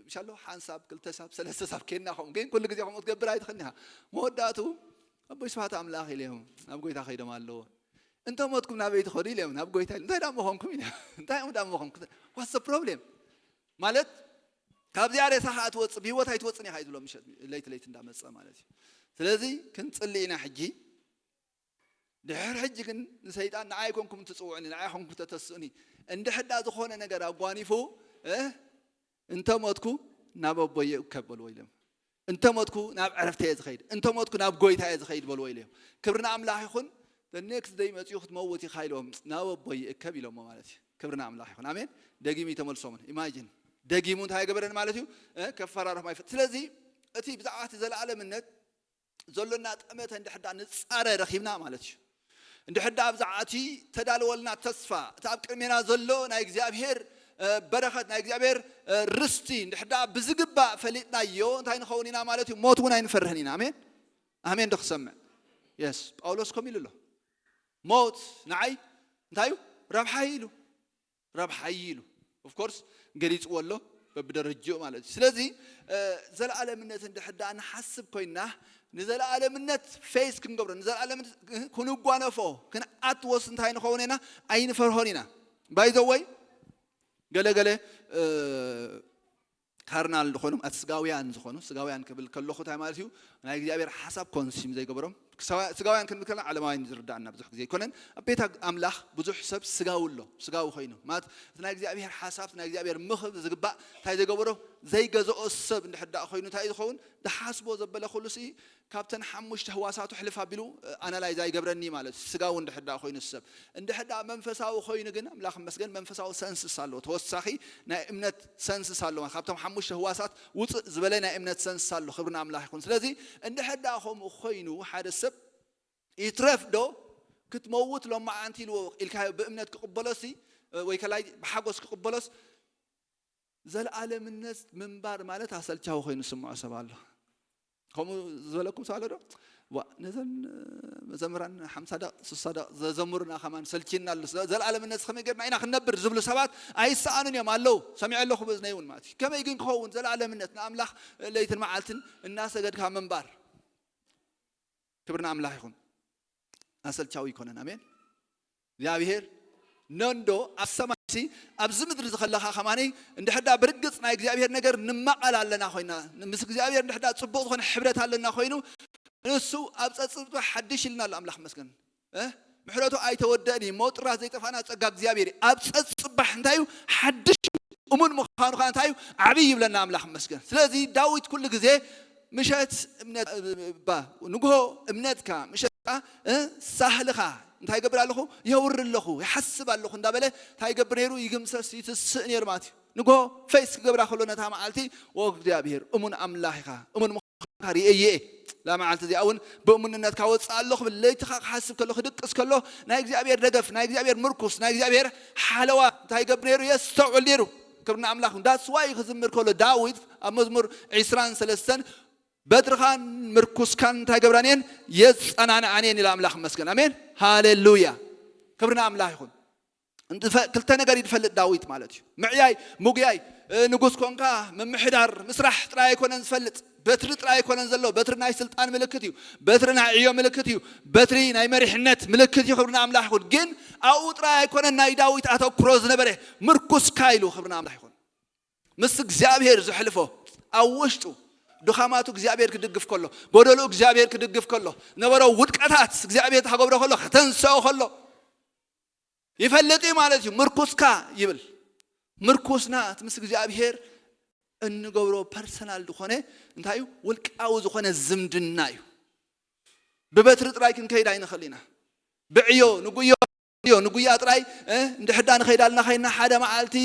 ብሻሎ ሓንሳብ ክልተሳብ ሰለስተሳብ ኬድና ኸም ግን ኩሉ ግዜ ከምኡ ትገብር ኣይትኽእልን ኢኻ። መወዳእቱ ኣቦይ ስብሓት ኣምላኽ ኢለዮም ናብ ጎይታ ከይዶም ኣለዎ። እንተ ሞትኩም ናበይ ትኸዱ ኢለዮም ናብ ጎይታ ኢለ እንታይ ዳሞ ኾንኩም ኢለ እንታይ ዳሞ ኾንኩም ዋስ ፕሮብሌም ማለት ካብዚኣ ሬሳ ከዓ ትወፅእ ብህይወት ኣይትወፅን ኢኻ እዩ ዝብሎ ምሸት ለይቲ ለይቲ እንዳመፀ ማለት እዩ። ስለዚ ክንፅሊ ኢና ሕጂ። ድሕር ሕጂ ግን ንሰይጣን ንዓይ ኮንኩም ትፅውዑኒ ንዓይ ኮንኩም ተተስእኒ እንድሕዳ ዝኾነ ነገር ኣጓኒፉ እንተ ሞትኩ ናብ ኣቦየ እከብ በልዎ ኢሎም። እንተ ሞትኩ ናብ ዕረፍተየ ዝኸይድ እንተ ሞትኩ ናብ ጎይታየ ዝኸይድ በልዎ ኢሎም። ክብሪ ንኣምላኽ ይኹን። ኔክስት ደይ መፅኡ ክትመውት ኢኻ ኢሎም ናብ ኣቦይ እከብ ኢሎሞ ማለት እዩ። ክብሪ ንኣምላኽ ይኹን። ኣሜን። ደጊሙ ይተመልሶምን ኢማጂን ደጊሙ እንታይ ገበረን ማለት እዩ። ከፈራርሖም ኣይፈ ስለዚ እቲ ብዛዕባ እቲ ዘለኣለምነት ዘሎና ጠመተ እንድሕዳ ንፃረ ረኺብና ማለት እዩ። እንድሕዳ ብዛዕባ እቲ ተዳልወልና ተስፋ እቲ ኣብ ቅድሜና ዘሎ ናይ እግዚኣብሔር በረኸት ናይ እግዚኣብሔር ርስቲ እንድሕዳ ብዝግባእ ፈሊጥናዮ እንታይ ንኸውን ኢና ማለት እዩ። ሞት እውን ኣይንፈርህን ኢና። ኣሜን ኣሜን። ዶ ክሰምዕ የስ ጳውሎስ ከም ኢሉ ኣሎ ሞት ንዓይ እንታይ እዩ ረብሓ ኢሉ ረብሓይ ኢሉ ኦፍኮርስ ገሊፅዎ ኣሎ በብደረጅኡ ማለት እዩ። ስለዚ ዘለኣለምነት እንድሕር ደኣ ንሓስብ ኮይና ንዘለኣለምነት ፌስ ክንገብሮ ንዘለኣለምነት ክንጓነፎ ክንኣትወስ እንታይ ንኸውን ኢና ኣይንፈርሆን ኢና። ባይዘወይ ገለገለ ካርናል ዝኾኑ ኣቲ ስጋውያን ዝኾኑ ስጋውያን ክብል ከለኹ እንታይ ማለት እዩ? ናይ እግዚኣብሔር ሓሳብ ኮንሲም ዘይገበሮም ስጋውያን ክንብል ከለና ዓለማውያን ዝርዳእና ብዙሕ ግዜ ኣይኮነን። ኣብ ቤት ኣምላኽ ብዙሕ ሰብ ስጋዊ ኣሎ ስጋዊ ኮይኑ ማለት እቲ ናይ እግዚኣብሔር ሓሳብ ናይ እግዚኣብሔር ምኽብ ዝግባእ እንታይ ዘይገበሮ ዘይገዝኦ ሰብ እንድሕር ደኣ ኮይኑ እንታይ ዝኸውን ዝሓስቦ ዘበለ ኩሉ ሲ ካብተን ሓሙሽተ ህዋሳቱ ሕልፍ ኣቢሉ ኣናላይዝ ኣይገብረኒ ማለት እዩ። ስጋዊ እንድሕር ደኣ ኮይኑ ሰብ እንድሕር ደኣ መንፈሳዊ ኮይኑ ግን ኣምላኽ መስገን መንፈሳዊ ሰንስስ ኣለዎ። ተወሳኺ ናይ እምነት ሰንስስ ኣለዎ። ካብቶም ሓሙሽተ ህዋሳት ውፅእ ዝበለ ናይ እምነት ሰንስስ ኣሎ። ክብሪ ንኣምላኽ ይኹን። ስለዚ እንድሕር ደኣ ከምኡ ኮይኑ ሓደ ሰብ ይትረፍ ዶ ክትመውት ሎማዓንቲ ኢልዎ ኢልካዮ ብእምነት ክቕበሎሲ ወይ ከላይ ብሓጎስ ክቕበሎስ ዘለኣለምነት ምንባር ማለት ኣሰልቻዊ ኮይኑ ስምዖ ሰብ ኣሎ። ከምኡ ዝበለኩም ሰብ ኣሎ ዶ? ነዘን መዘምራን ሓምሳ ደቕ ስሳ ደቕ ዘዘምሩና ከማን ሰልችና ኣሎ። ዘለኣለምነት ከመይ ጌርና ኢና ክንነብር ዝብሉ ሰባት ኣይሰኣኑን እዮም ኣለዉ። ሰሚዐ ኣለኹ በዝነይ እውን ማለት እዩ። ከመይ ግን ክኸውን ዘለኣለምነት ንኣምላኽ ለይትን መዓልትን እናሰገድካ ምንባር ክብሪ ንኣምላኽ ይኹን። ኣሰልቻዊ ይኮነን። ኣሜን። እግዚኣብሔር ነንዶ ኣብ ሰማይሲ ኣብዚ ምድሪ ዝኸለኻ ከማኒ እንድሕዳ ብርግፅ ናይ እግዚኣብሔር ነገር ንማቓል ኣለና ኮይና ምስ እግዚኣብሔር እንድሕዳ ፅቡቕ ዝኾነ ሕብረት ኣለና ኮይኑ ንሱ ኣብ ፀፅብቶ ሓድሽ ኢልና ኣሎ ኣምላኽ መስገን ምሕረቱ ኣይተወደእን እዩ። ሞጥራት ዘይጠፋና ፀጋ እግዚኣብሔር እዩ። ኣብ ፀፅባሕ እንታይ እዩ ሓድሽ እሙን ምዃኑ ከዓ እንታይ እዩ ዓብይ ይብለና ኣምላኽ መስገን። ስለዚ ዳዊት ኩሉ ግዜ ምሸት እምነት ባ ንግሆ እምነትካ ምሸት ሳህልኻ እንታይ ይገብር ኣለኹ የውር ኣለኹ ይሓስብ ኣለኹ እንዳበለ እንታይ ይገብር ነይሩ ይግምሰስ ይትስእ ነይሩ ማለት እዩ። ንግሆ ፈይስ ክገብራ ከሎ ነታ መዓልቲ ወእግዚኣብሔር እሙን ኣምላኽ ኢኻ እሙን ምዃንካ ርእየ እየ እዛ መዓልቲ እዚኣ እውን ብእሙንነትካ ወፅእ ኣለኹ ብል ለይትኻ ክሓስብ ከሎ ክድቅስ ከሎ ናይ እግዚኣብሔር ደገፍ ናይ እግዚኣብሔር ምርኩስ ናይ እግዚኣብሔር ሓለዋ እንታይ ይገብር ነይሩ የስተውዕል ነይሩ። ክብሪ ንኣምላኽ ዳስዋይ ክዝምር ከሎ ዳዊት ኣብ መዝሙር ዕስራን ሰለስተን በትርኻን ምርኩስካን እንታይ ገብራን እየን የጸናንዓን እየን ኢላ ኣምላኽ መስገን ኣሜን ሃሌሉያ። ክብሪ ንኣምላኽ ይኹን። ክልተ ነገር ይፈልጥ ዳዊት ማለት እዩ። ምዕያይ ምጉያይ ንጉስ ኮንካ ምምሕዳር ምስራሕ ጥራይ ኣይኮነን ዝፈልጥ። በትሪ ጥራይ ኣይኮነን ዘሎ። በትሪ ናይ ስልጣን ምልክት እዩ። በትሪ ናይ ዕዮ ምልክት እዩ። በትሪ ናይ መሪሕነት ምልክት እዩ። ክብሪ ንኣምላኽ ይኹን። ግን ኣብኡ ጥራይ ኣይኮነን ናይ ዳዊት ኣተኩሮ ዝነበረ ምርኩስካ ኢሉ ክብሪ ንኣምላኽ ይኹን። ምስ እግዚኣብሔር ዘሕልፎ ኣብ ውሽጡ ድኻማቱ እግዚኣብሔር ክድግፍ ከሎ፣ ጎደሉ እግዚኣብሔር ክድግፍ ከሎ፣ ነበሮ ውድቀታት እግዚኣብሔር ተገብሮ ከሎ፣ ከተንስኦ ከሎ ይፈልጥ እዩ ማለት እዩ። ምርኩስካ ይብል። ምርኩስና እቲ ምስ እግዚኣብሔር እንገብሮ ፐርሰናል ዝኾነ እንታይ እዩ? ውልቃዊ ዝኾነ ዝምድና እዩ። ብበትሪ ጥራይ ክንከይድ ኣይንኽእል ኢና። ብዕዮ ንጉዮ ንጉያ ጥራይ እንድሕዳ ንኸይዳልና ኸይና ሓደ መዓልቲ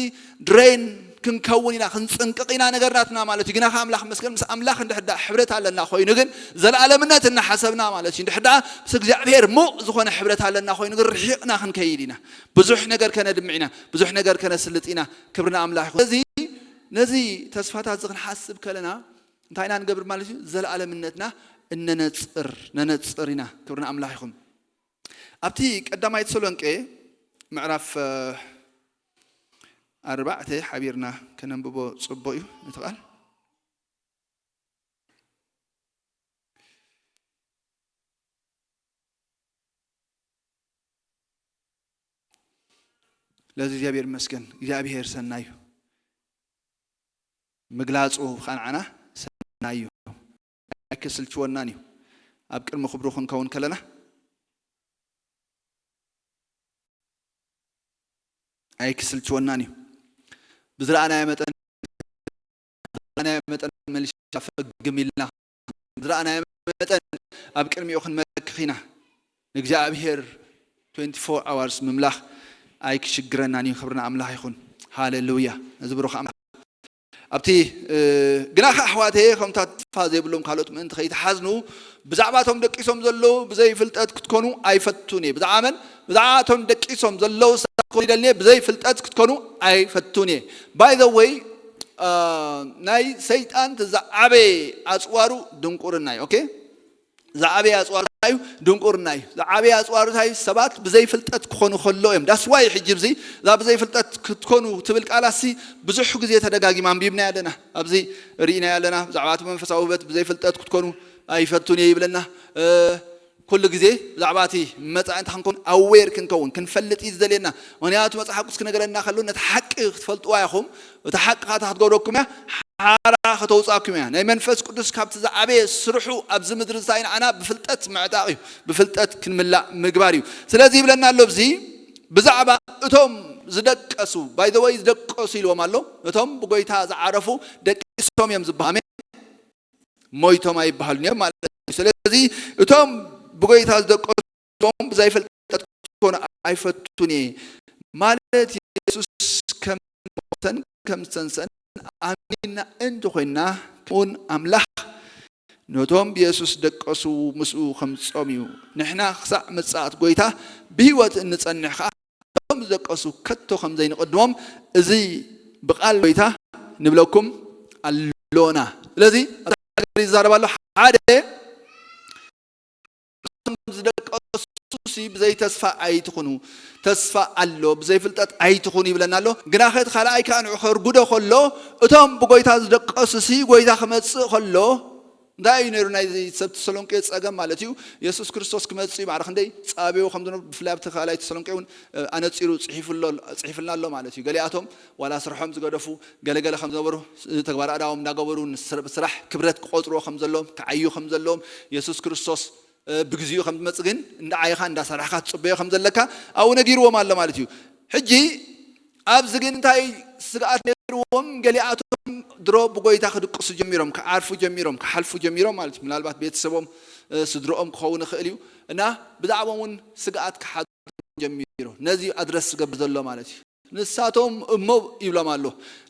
ድሬን ክንከውን ኢና፣ ክንፅንቅቕ ኢና ነገር ናትና ማለት እዩ። ግና ኣምላኽ መስገን ምስ ኣምላኽ እንድሕዳ ሕብረት ኣለና ኮይኑ ግን፣ ዘለኣለምነት እናሓሰብና ማለት እዩ። እንድሕዳ ምስ እግዚኣብሔር ሙቕ ዝኾነ ሕብረት ኣለና ኮይኑ ግን፣ ርሒቕና ክንከይድ ኢና። ብዙሕ ነገር ከነድምዕ ኢና፣ ብዙሕ ነገር ከነስልጥ ኢና። ክብርና ኣምላኽ ይኹን። ስለዚ ነዚ ተስፋታት እዚ ክንሓስብ ከለና እንታይ ኢና ንገብር ማለት እዩ? ዘለኣለምነትና እነነፅር ነነፅር ኢና። ክብርና ኣምላኽ ይኹን። ኣብቲ ቀዳማይ ተሰሎንቄ ምዕራፍ ኣርባዕተ ሓቢርና ከነንብቦ ጽቡቕ እዩ። እቲ ቃል ለዚ እግዚኣብሔር ይመስገን። እግዚኣብሔር ሰናይ እዩ። ምግላጹ ኸንዓና ሰናይ እዩ። ኣይክስልችወናን እዩ። ኣብ ቅድሚ ክብሩ ክንከውን ከለና ኣይክስልችወናን እዩ። ብዝረኣናዮ መጠን ብዝረኣናዮ መጠን መሊሻ ፈግም ኢልና ብዝረኣናዮ መጠን ኣብ ቅድሚኡ ክንመክኽ ኢና። ንእግዚኣብሔር ትዌንቲ ፎር ኣዋርስ ምምላኽ ኣይክሽግረናን እዩ። ክብርና ኣምላኽ ይኹን። ሃሌሉያ። እዚ ብሩኽ ኣምላኽ ኣብቲ ግናኸ ኣሕዋተየ ከምታ ተስፋ ዘይብሎም ካልኦት ምእንቲ ከይትሓዝኑ ብዛዕባቶም ደቂሶም ዘለዉ ብዘይ ፍልጠት ክትኮኑ ኣይፈቱን እየ። ብዛዕባ መን? ብዛዕባቶም ደቂሶም ዘለዉ ሰባት ክኾኑ ይደልን እየ። ብዘይ ፍልጠት ክትኮኑ ኣይፈቱን እየ። By the way ናይ ሰይጣን ዝዓበየ ኣፅዋሩ ድንቁርና እዩ። ኦኬ ዝዓበየ ኣፅዋሩ እንታይ እዩ? ድንቁርና እዩ። ዝዓበየ ኣፅዋሩ እንታይ እዩ? ሰባት ብዘይ ፍልጠት ክኾኑ ከሎ እዮም። ዳስዋይ ሕጂ ብዚ እዛ ብዘይ ፍልጠት ክትኮኑ ትብል ቃል ኣሲ ብዙሕ ግዜ ተደጋጊማ ኣንቢብና ኣለና። ኣብዚ ርኢና ኣለና። ብዛዕባ እቲ መንፈሳዊ ውበት ብዘይ ፍልጠት ክትኮኑ ኣይፈቱን እየ ይብለና። ኩሉ ግዜ ብዛዕባ እቲ መጻኢ እንታይ ክንከውን ኣዌር ክንከውን ክንፈልጥ እዩ ዝደልየና። ምክንያቱ መጽሓፍ ቅዱስ ክነገረና ከሎ ነቲ ሓቂ ክትፈልጥዋ ኢኹም። እቲ ሓቂ ካታ ክትገብረኩም እያ። ሓራ ከተውፅኣኩም እያ። ናይ መንፈስ ቅዱስ ካብቲ ዝዓበየ ስርሑ ኣብዚ ምድሪ እንታይ ንዓና ብፍልጠት ምዕጣቕ እዩ። ብፍልጠት ክንምላእ ምግባር እዩ። ስለዚ ይብለና ኣሎ ኣብዚ ብዛዕባ እቶም ዝደቀሱ ባይዘወይ ዝደቀሱ ኢልዎም ኣሎ። እቶም ብጎይታ ዝዓረፉ ደቂሶም እዮም ዝበሃሉ። ሞይቶም ኣይበሃሉን እዮም ማለት እዩ። ስለዚ እቶም ብጎይታ ዝደቀሱ ብዘይ ፍልጠት ክኾኑ ኣይፈቱን እየ ማለት የሱስ ከም ሞተን ከም ዝተንሰን ኣሚንና እንተኾይንና ከምኡውን ኣምላኽ ነቶም ብየሱስ ደቀሱ ምስኡ ከምፅኦም እዩ። ንሕና ክሳዕ ምጽኣት ጎይታ ብህይወት እንጸንሕ ከዓ እቶም ዝደቀሱ ከቶ ከም ዘይንቕድሞም እዚ ብቓል ጎይታ ንብለኩም ኣሎና። ስለዚ ይዛረብ ኣሎ ሓደ ዝደቀሱ ሲ ብዘይ ተስፋ ኣይትኹኑ። ተስፋ ኣሎ ብዘይ ፍልጠት ኣይትኹኑ ይብለና ኣሎ። ግናኸ እቲ ካልኣይ ከዓ ንዑ ከርጉዶ ከሎ እቶም ብጎይታ ዝደቀሱ ሲ ጎይታ ክመፅእ ከሎ እንታይ እዩ ነይሩ ናይ ሰብ ተሰሎንቄ ፀገም ማለት እዩ። የሱስ ክርስቶስ ክመፅእ እዩ ማዕረ ክንደይ ፃብዮ ከም ዝነበሩ ብፍላይ ኣብቲ ካልኣይ ተሰሎንቄ እውን ኣነፂሩ ፅሒፉልና ኣሎ ማለት እዩ። ገሊኣቶም ዋላ ስርሖም ዝገደፉ ገለገለ ከም ዝነበሩ ተግባር ኣዳዎም እናገበሩ ስራሕ ክብረት ክቆፅርዎ ከም ዘለዎም ክዓዩ ከም ዘለዎም የሱስ ክርስቶስ ብግዚኡ ከም ዝመጽእ ግን እንዳዓይኻ እንዳሰራሕካ ትጽበዮ ከም ዘለካ ኣብኡ ነጊርዎም ኣሎ ማለት እዩ። ሕጂ ኣብዚ ግን እንታይ ስግኣት ነይርዎም? ገሊኣቶም ድሮ ብጎይታ ክድቅሱ ጀሚሮም፣ ክዓርፉ ጀሚሮም፣ ክሓልፉ ጀሚሮም ማለት እዩ። ምናልባት ቤተሰቦም ስድሮኦም ክኸውን ይኽእል እዩ እና ብዛዕባኦም እውን ስግኣት ክሓድሮም ጀሚሩ ነዚ ኣድረስ ዝገብር ዘሎ ማለት እዩ። ንሳቶም እሞ ይብሎም ኣሎ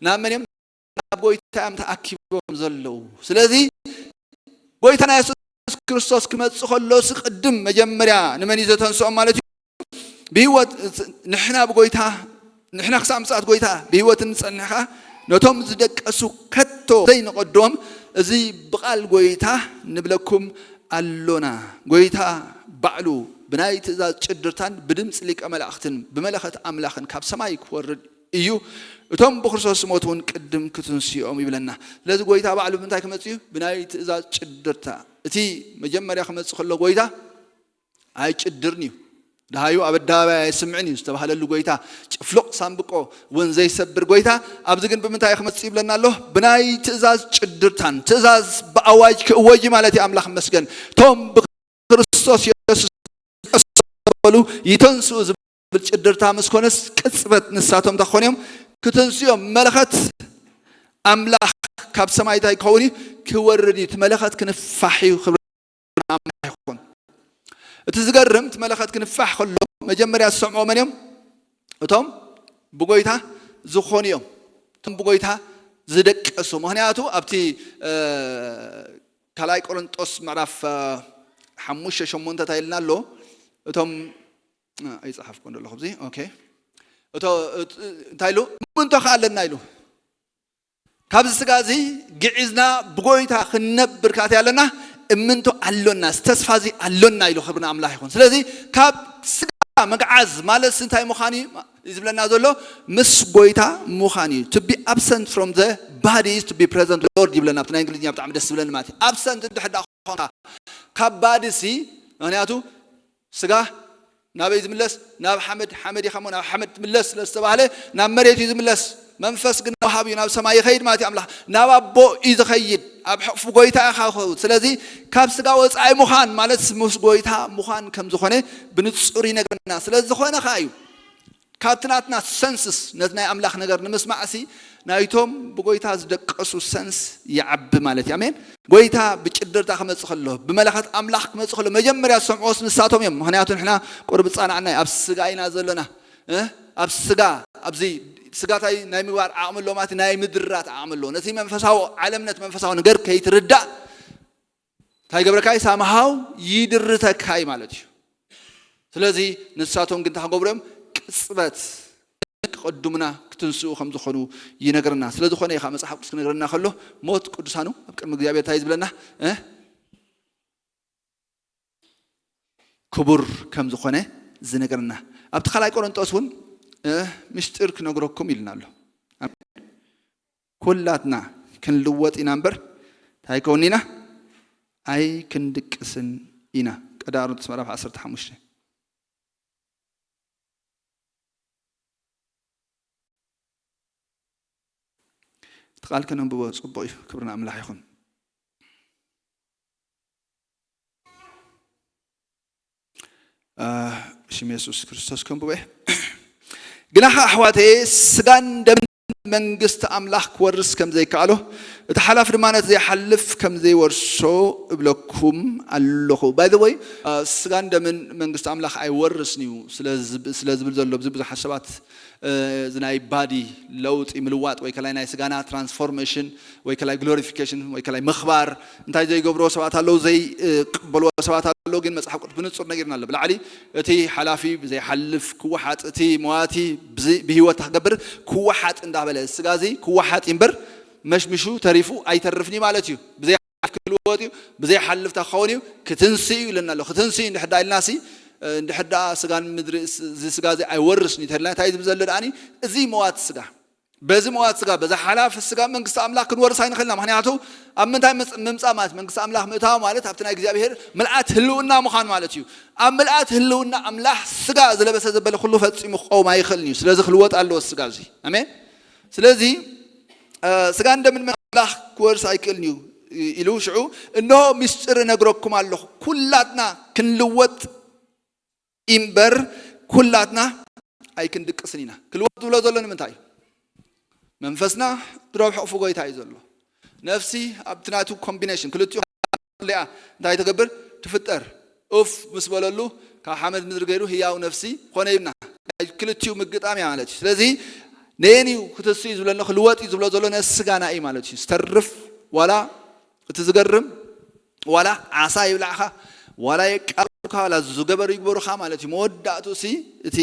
ናብ መን እዮም ናብ ጎይታ እዮም ተኣኪቦም ዘለዉ። ስለዚ ጎይታና የሱስ ክርስቶስ ክመጽእ ከሎ ስቕድም መጀመርያ ንመን እዩ ዘተንስኦም ማለት እዩ? ብህይወት ንሕና ብጎይታ ንሕና ክሳብ ምጽኣት ጎይታ ብህይወት እንጸንሕ ከኣ ነቶም ዝደቀሱ ከቶ ዘይንቐድሞም እዚ ብቓል ጎይታ ንብለኩም ኣሎና። ጎይታ ባዕሉ ብናይ ትእዛዝ ጭድርታን ብድምፂ ሊቀ መላእኽትን ብመለኸት ኣምላኽን ካብ ሰማይ ክወርድ እዩ። እቶም ብክርስቶስ ዝሞት እውን ቅድም ክትንስኦም ይብለና። ስለዚ ጎይታ ባዕሉ ብምንታይ ክመጽእ እዩ? ብናይ ትእዛዝ ጭድርታ። እቲ መጀመርያ ክመጽእ ከሎ ጎይታ ኣይጭድርን እዩ። ደሃዩ ኣብ ኣደባባይ ኣይስምዕን እዩ ዝተባህለሉ ጎይታ፣ ጭፍሉቕ ሳምብቆ እውን ዘይሰብር ጎይታ፣ ኣብዚ ግን ብምንታይ ክመጽእ ይብለና ኣሎ? ብናይ ትእዛዝ ጭድርታን ትእዛዝ ብኣዋጅ ክእወጅ ማለት እዩ። ኣምላኽ ይመስገን። እቶም ብክርስቶስ የሱስ ዝቀሰበሉ ይተንስኡ ዝብል ጭድርታ ምስ ኮነስ ቅጽበት ንሳቶም እንታይ ክኾኑ እዮም? ክትንስኡ እዮም። መለኸት ኣምላኽ ካብ ሰማይ እንታይ ክኸውን እዩ? ክወርድ እዩ። እቲ መለኸት ክንፋሕ እዩ። ክብሪ ኣምላኽ ይኹን። እቲ ዝገርም እቲ መለኸት ክንፋሕ ከሎ መጀመርያ ዝሰምዑ መን እዮም? እቶም ብጎይታ ዝኾኑ እዮም። እቶም ብጎይታ ዝደቀሱ። ምኽንያቱ ኣብቲ ካልኣይ ቆሮንጦስ ምዕራፍ ሓሙሽተ ሸሞንተ እንታይ ኢልና ኣሎ? እቶም ኣይፀሓፍኩ እንደለኹ ዚ ኦኬ እቶ እንታይ ኢሉ? እምንቶ ከ ኣለና ኢሉ። ካብዚ ስጋ እዚ ግዒዝና ብጎይታ ክንነብር ካት ኣለና። እምንቶ ኣሎና፣ ተስፋ እዚ ኣሎና ኢሉ። ክብሪ ንኣምላኽ ይኹን። ስለዚ ካብ ስጋ መግዓዝ ማለት እንታይ ምዃን እዩ ዝብለና ዘሎ? ምስ ጎይታ ምዃን እዩ። To be absent from the body is to be present Lord ይብለና። ኣብቲ ናይ እንግሊዝኛ ብጣዕሚ ደስ ዝብለኒ ማለት እዩ። ኣብሰንት እንድሕር ደኣ ኮንካ ካብ ባዲ ሲ ምክንያቱ ስጋ ናበይ ዝምለስ? ናብ ሓመድ። ሓመድ ኢኻ እሞ ናብ ሓመድ ትምለስ ስለ ዝተባህለ ናብ መሬት እዩ ዝምለስ። መንፈስ ግን ናብ ወሃብ እዩ፣ ናብ ሰማይ ይኸይድ ማለት እዩ። ኣምላኽ ናብ ኣቦ እዩ ዝኸይድ። ኣብ ሕቕፉ ጎይታ ኢኻ ክኸውን። ስለዚ ካብ ስጋ ወፃኢ ምዃን ማለት ምስ ጎይታ ምዃን ከም ዝኾነ ብንጹር ይነግረና። ስለ ዝኾነ ኸዓ እዩ ካብቲ ናትና ሰንስስ ነቲ ናይ ኣምላኽ ነገር ንምስማዕሲ ናይቶም ብጎይታ ዝደቀሱ ሰንስ ይዓቢ ማለት እዩ። ኣሜን። ጎይታ ብጭድርታ ክመጽእ ከሎ፣ ብመለኸት ኣምላኽ ክመጽእ ከሎ መጀመርያ ዝሰምዕዎስ ንሳቶም እዮም። ምኽንያቱ ንሕና ቁሩብ ጻናዕና ኣብ ስጋ ኢና ዘለና። እ? ኣብ ስጋ፣ ኣብዚ ስጋታይ ናይ ምግባር ዓቕሚ ኣለዎ ማለት ናይ ምድራት ዓቕሚ ኣለዎ። ነቲ መንፈሳዊ ዓለም ነቲ መንፈሳዊ ነገር ከይትርዳእ እንታይ ገብረካይ ሳምሃው ይድርተካይ ማለት እዩ። ስለዚ ንሳቶም ግን እንታይ ክገብሩ እዮም? ቅጽበት ክቐድሙና ክትንስኡ ከም ዝኾኑ ይነግረና። ስለ ዝኾነ እዩ ከዓ መጽሓፍ ቅዱስ ክነግረና ከሎ ሞት ቅዱሳኑ ኣብ ቅድሚ እግዚኣብሔር እንታይ እዩ ዝብለና? እ? ክቡር ከም ዝኾነ ዝነግረና። ኣብቲ ካልኣይ ቆሮንጦስ እውን እ፣ ምስጢር ክነግረኩም ኢልና ኣሎ። ኩላትና ክንልወጥ ኢና እምበር እንታይ ከውን ኢና? ኣይክንድቅስን ኢና። ቀዳሮንቶስ ምዕራፍ ዓሰርተ ሓሙሽተ። እቲ ቃል ከነንብቦ ጽቡቕ እዩ። ክብሪ ንኣምላኽ ይኹን። ሽም የሱስ ክርስቶስ ከንብቦ እየ። ግናኸ ኣሕዋተየ፣ ስጋን ደምን መንግስቲ ኣምላኽ ክወርስ ከም ዘይከኣሎ፣ እቲ ሓላፊ ድማ ነቲ ዘይሓልፍ ከም ዘይወርሶ እብለኩም ኣለኹ። By the way፣ ስጋን ደምን መንግስቲ ኣምላኽ ኣይወርስን እዩ ስለ ዝብል ዘሎ ብዙሓት ሰባት እዚ ናይ ባዲ ለውጢ ምልዋጥ ወይ ከላይ ናይ ስጋና ትራንስፎርሜሽን ወይ ከላይ ግሎሪፊኬሽን ወይ ከላይ ምኽባር እንታይ ዘይገብርዎ ሰባት ኣለዉ፣ ዘይቅበልዎ ሰባት ኣለዉ። ግን መፅሓፍ ቅዱስ ብንፁር ነጊርና ኣሎ። ብላዕሊ እቲ ሓላፊ ዘይሓልፍ ክወሓጥ፣ እቲ መዋቲ ብህይወት ክገብር ክወሓጥ እንዳበለ ስጋ እዚ ክወሓጥ እምበር መሽምሹ ተሪፉ ኣይተርፍን እዩ ማለት እዩ። ብዘይ ክልወጥ እዩ፣ ብዘይ ሓልፍታ ክኸውን እዩ፣ ክትንስ እዩ ኢለና ኣሎ። ክትንስ እዩ እንድሕዳ ኢልናሲ እንድሕዳ ስጋን ምድሪ እዚ ስጋ እዚ ኣይወርስን እዩ ተልና እንታይ ዝብል ዘሎ ደኣኒ እዚ መዋት ስጋ በዚ መዋት ስጋ በዛ ሓላፍ ስጋ መንግስቲ ኣምላኽ ክንወርስ ኣይንኽእልና። ምክንያቱ ኣብ ምንታይ ምምፃእ ማለት መንግስቲ ኣምላኽ ምእታው ማለት ኣብቲ ናይ እግዚኣብሔር ምልኣት ህልውና ምዃን ማለት እዩ። ኣብ ምልኣት ህልውና ኣምላኽ ስጋ ዝለበሰ ዘበለ ኩሉ ፈፂሙ ክቀውም ኣይኽእልን እዩ። ስለዚ ክልወጥ ኣለዎ ስጋ እዚ። ኣሜን። ስለዚ ስጋን ደምን ኣምላኽ ክወርስ ኣይክእልን እዩ ኢሉ ሽዑ እንሆ ምስጢር እነግረኩም ኣለኹ፣ ኩላትና ክንልወጥ እምበር ኩላትና ኣይክንድቅስን ኢና። ክልወጥ ዝብሎ ዘሎ ንምንታይ እዩ? መንፈስና ድሮ ኣብ ሕቕፉ ጎይታ እዩ ዘሎ። ነፍሲ ኣብቲ ናቱ ኮምቢኔሽን ክልቲኡ ሊኣ እንታይ ትገብር? ትፍጠር። ኡፍ ምስ በለሉ ካብ ሓመድ ምድሪ ገይሩ ህያው ነፍሲ ኾነ ይብና። ናይ ክልቲኡ ምግጣም እያ ማለት እዩ። ስለዚ ነየን እዩ ክትስ እዩ ዝብለኒ ክልወጥ እዩ ዝብሎ ዘሎ ነስጋና እዩ ማለት እዩ። ዝተርፍ ዋላ እቲ ዝገርም ዋላ ዓሳ ይብላዕኻ ዋላ የቃብካ ዋላ ዝገበሩ ይግበሩኻ ማለት እዩ። መወዳእቱ ሲ እቲ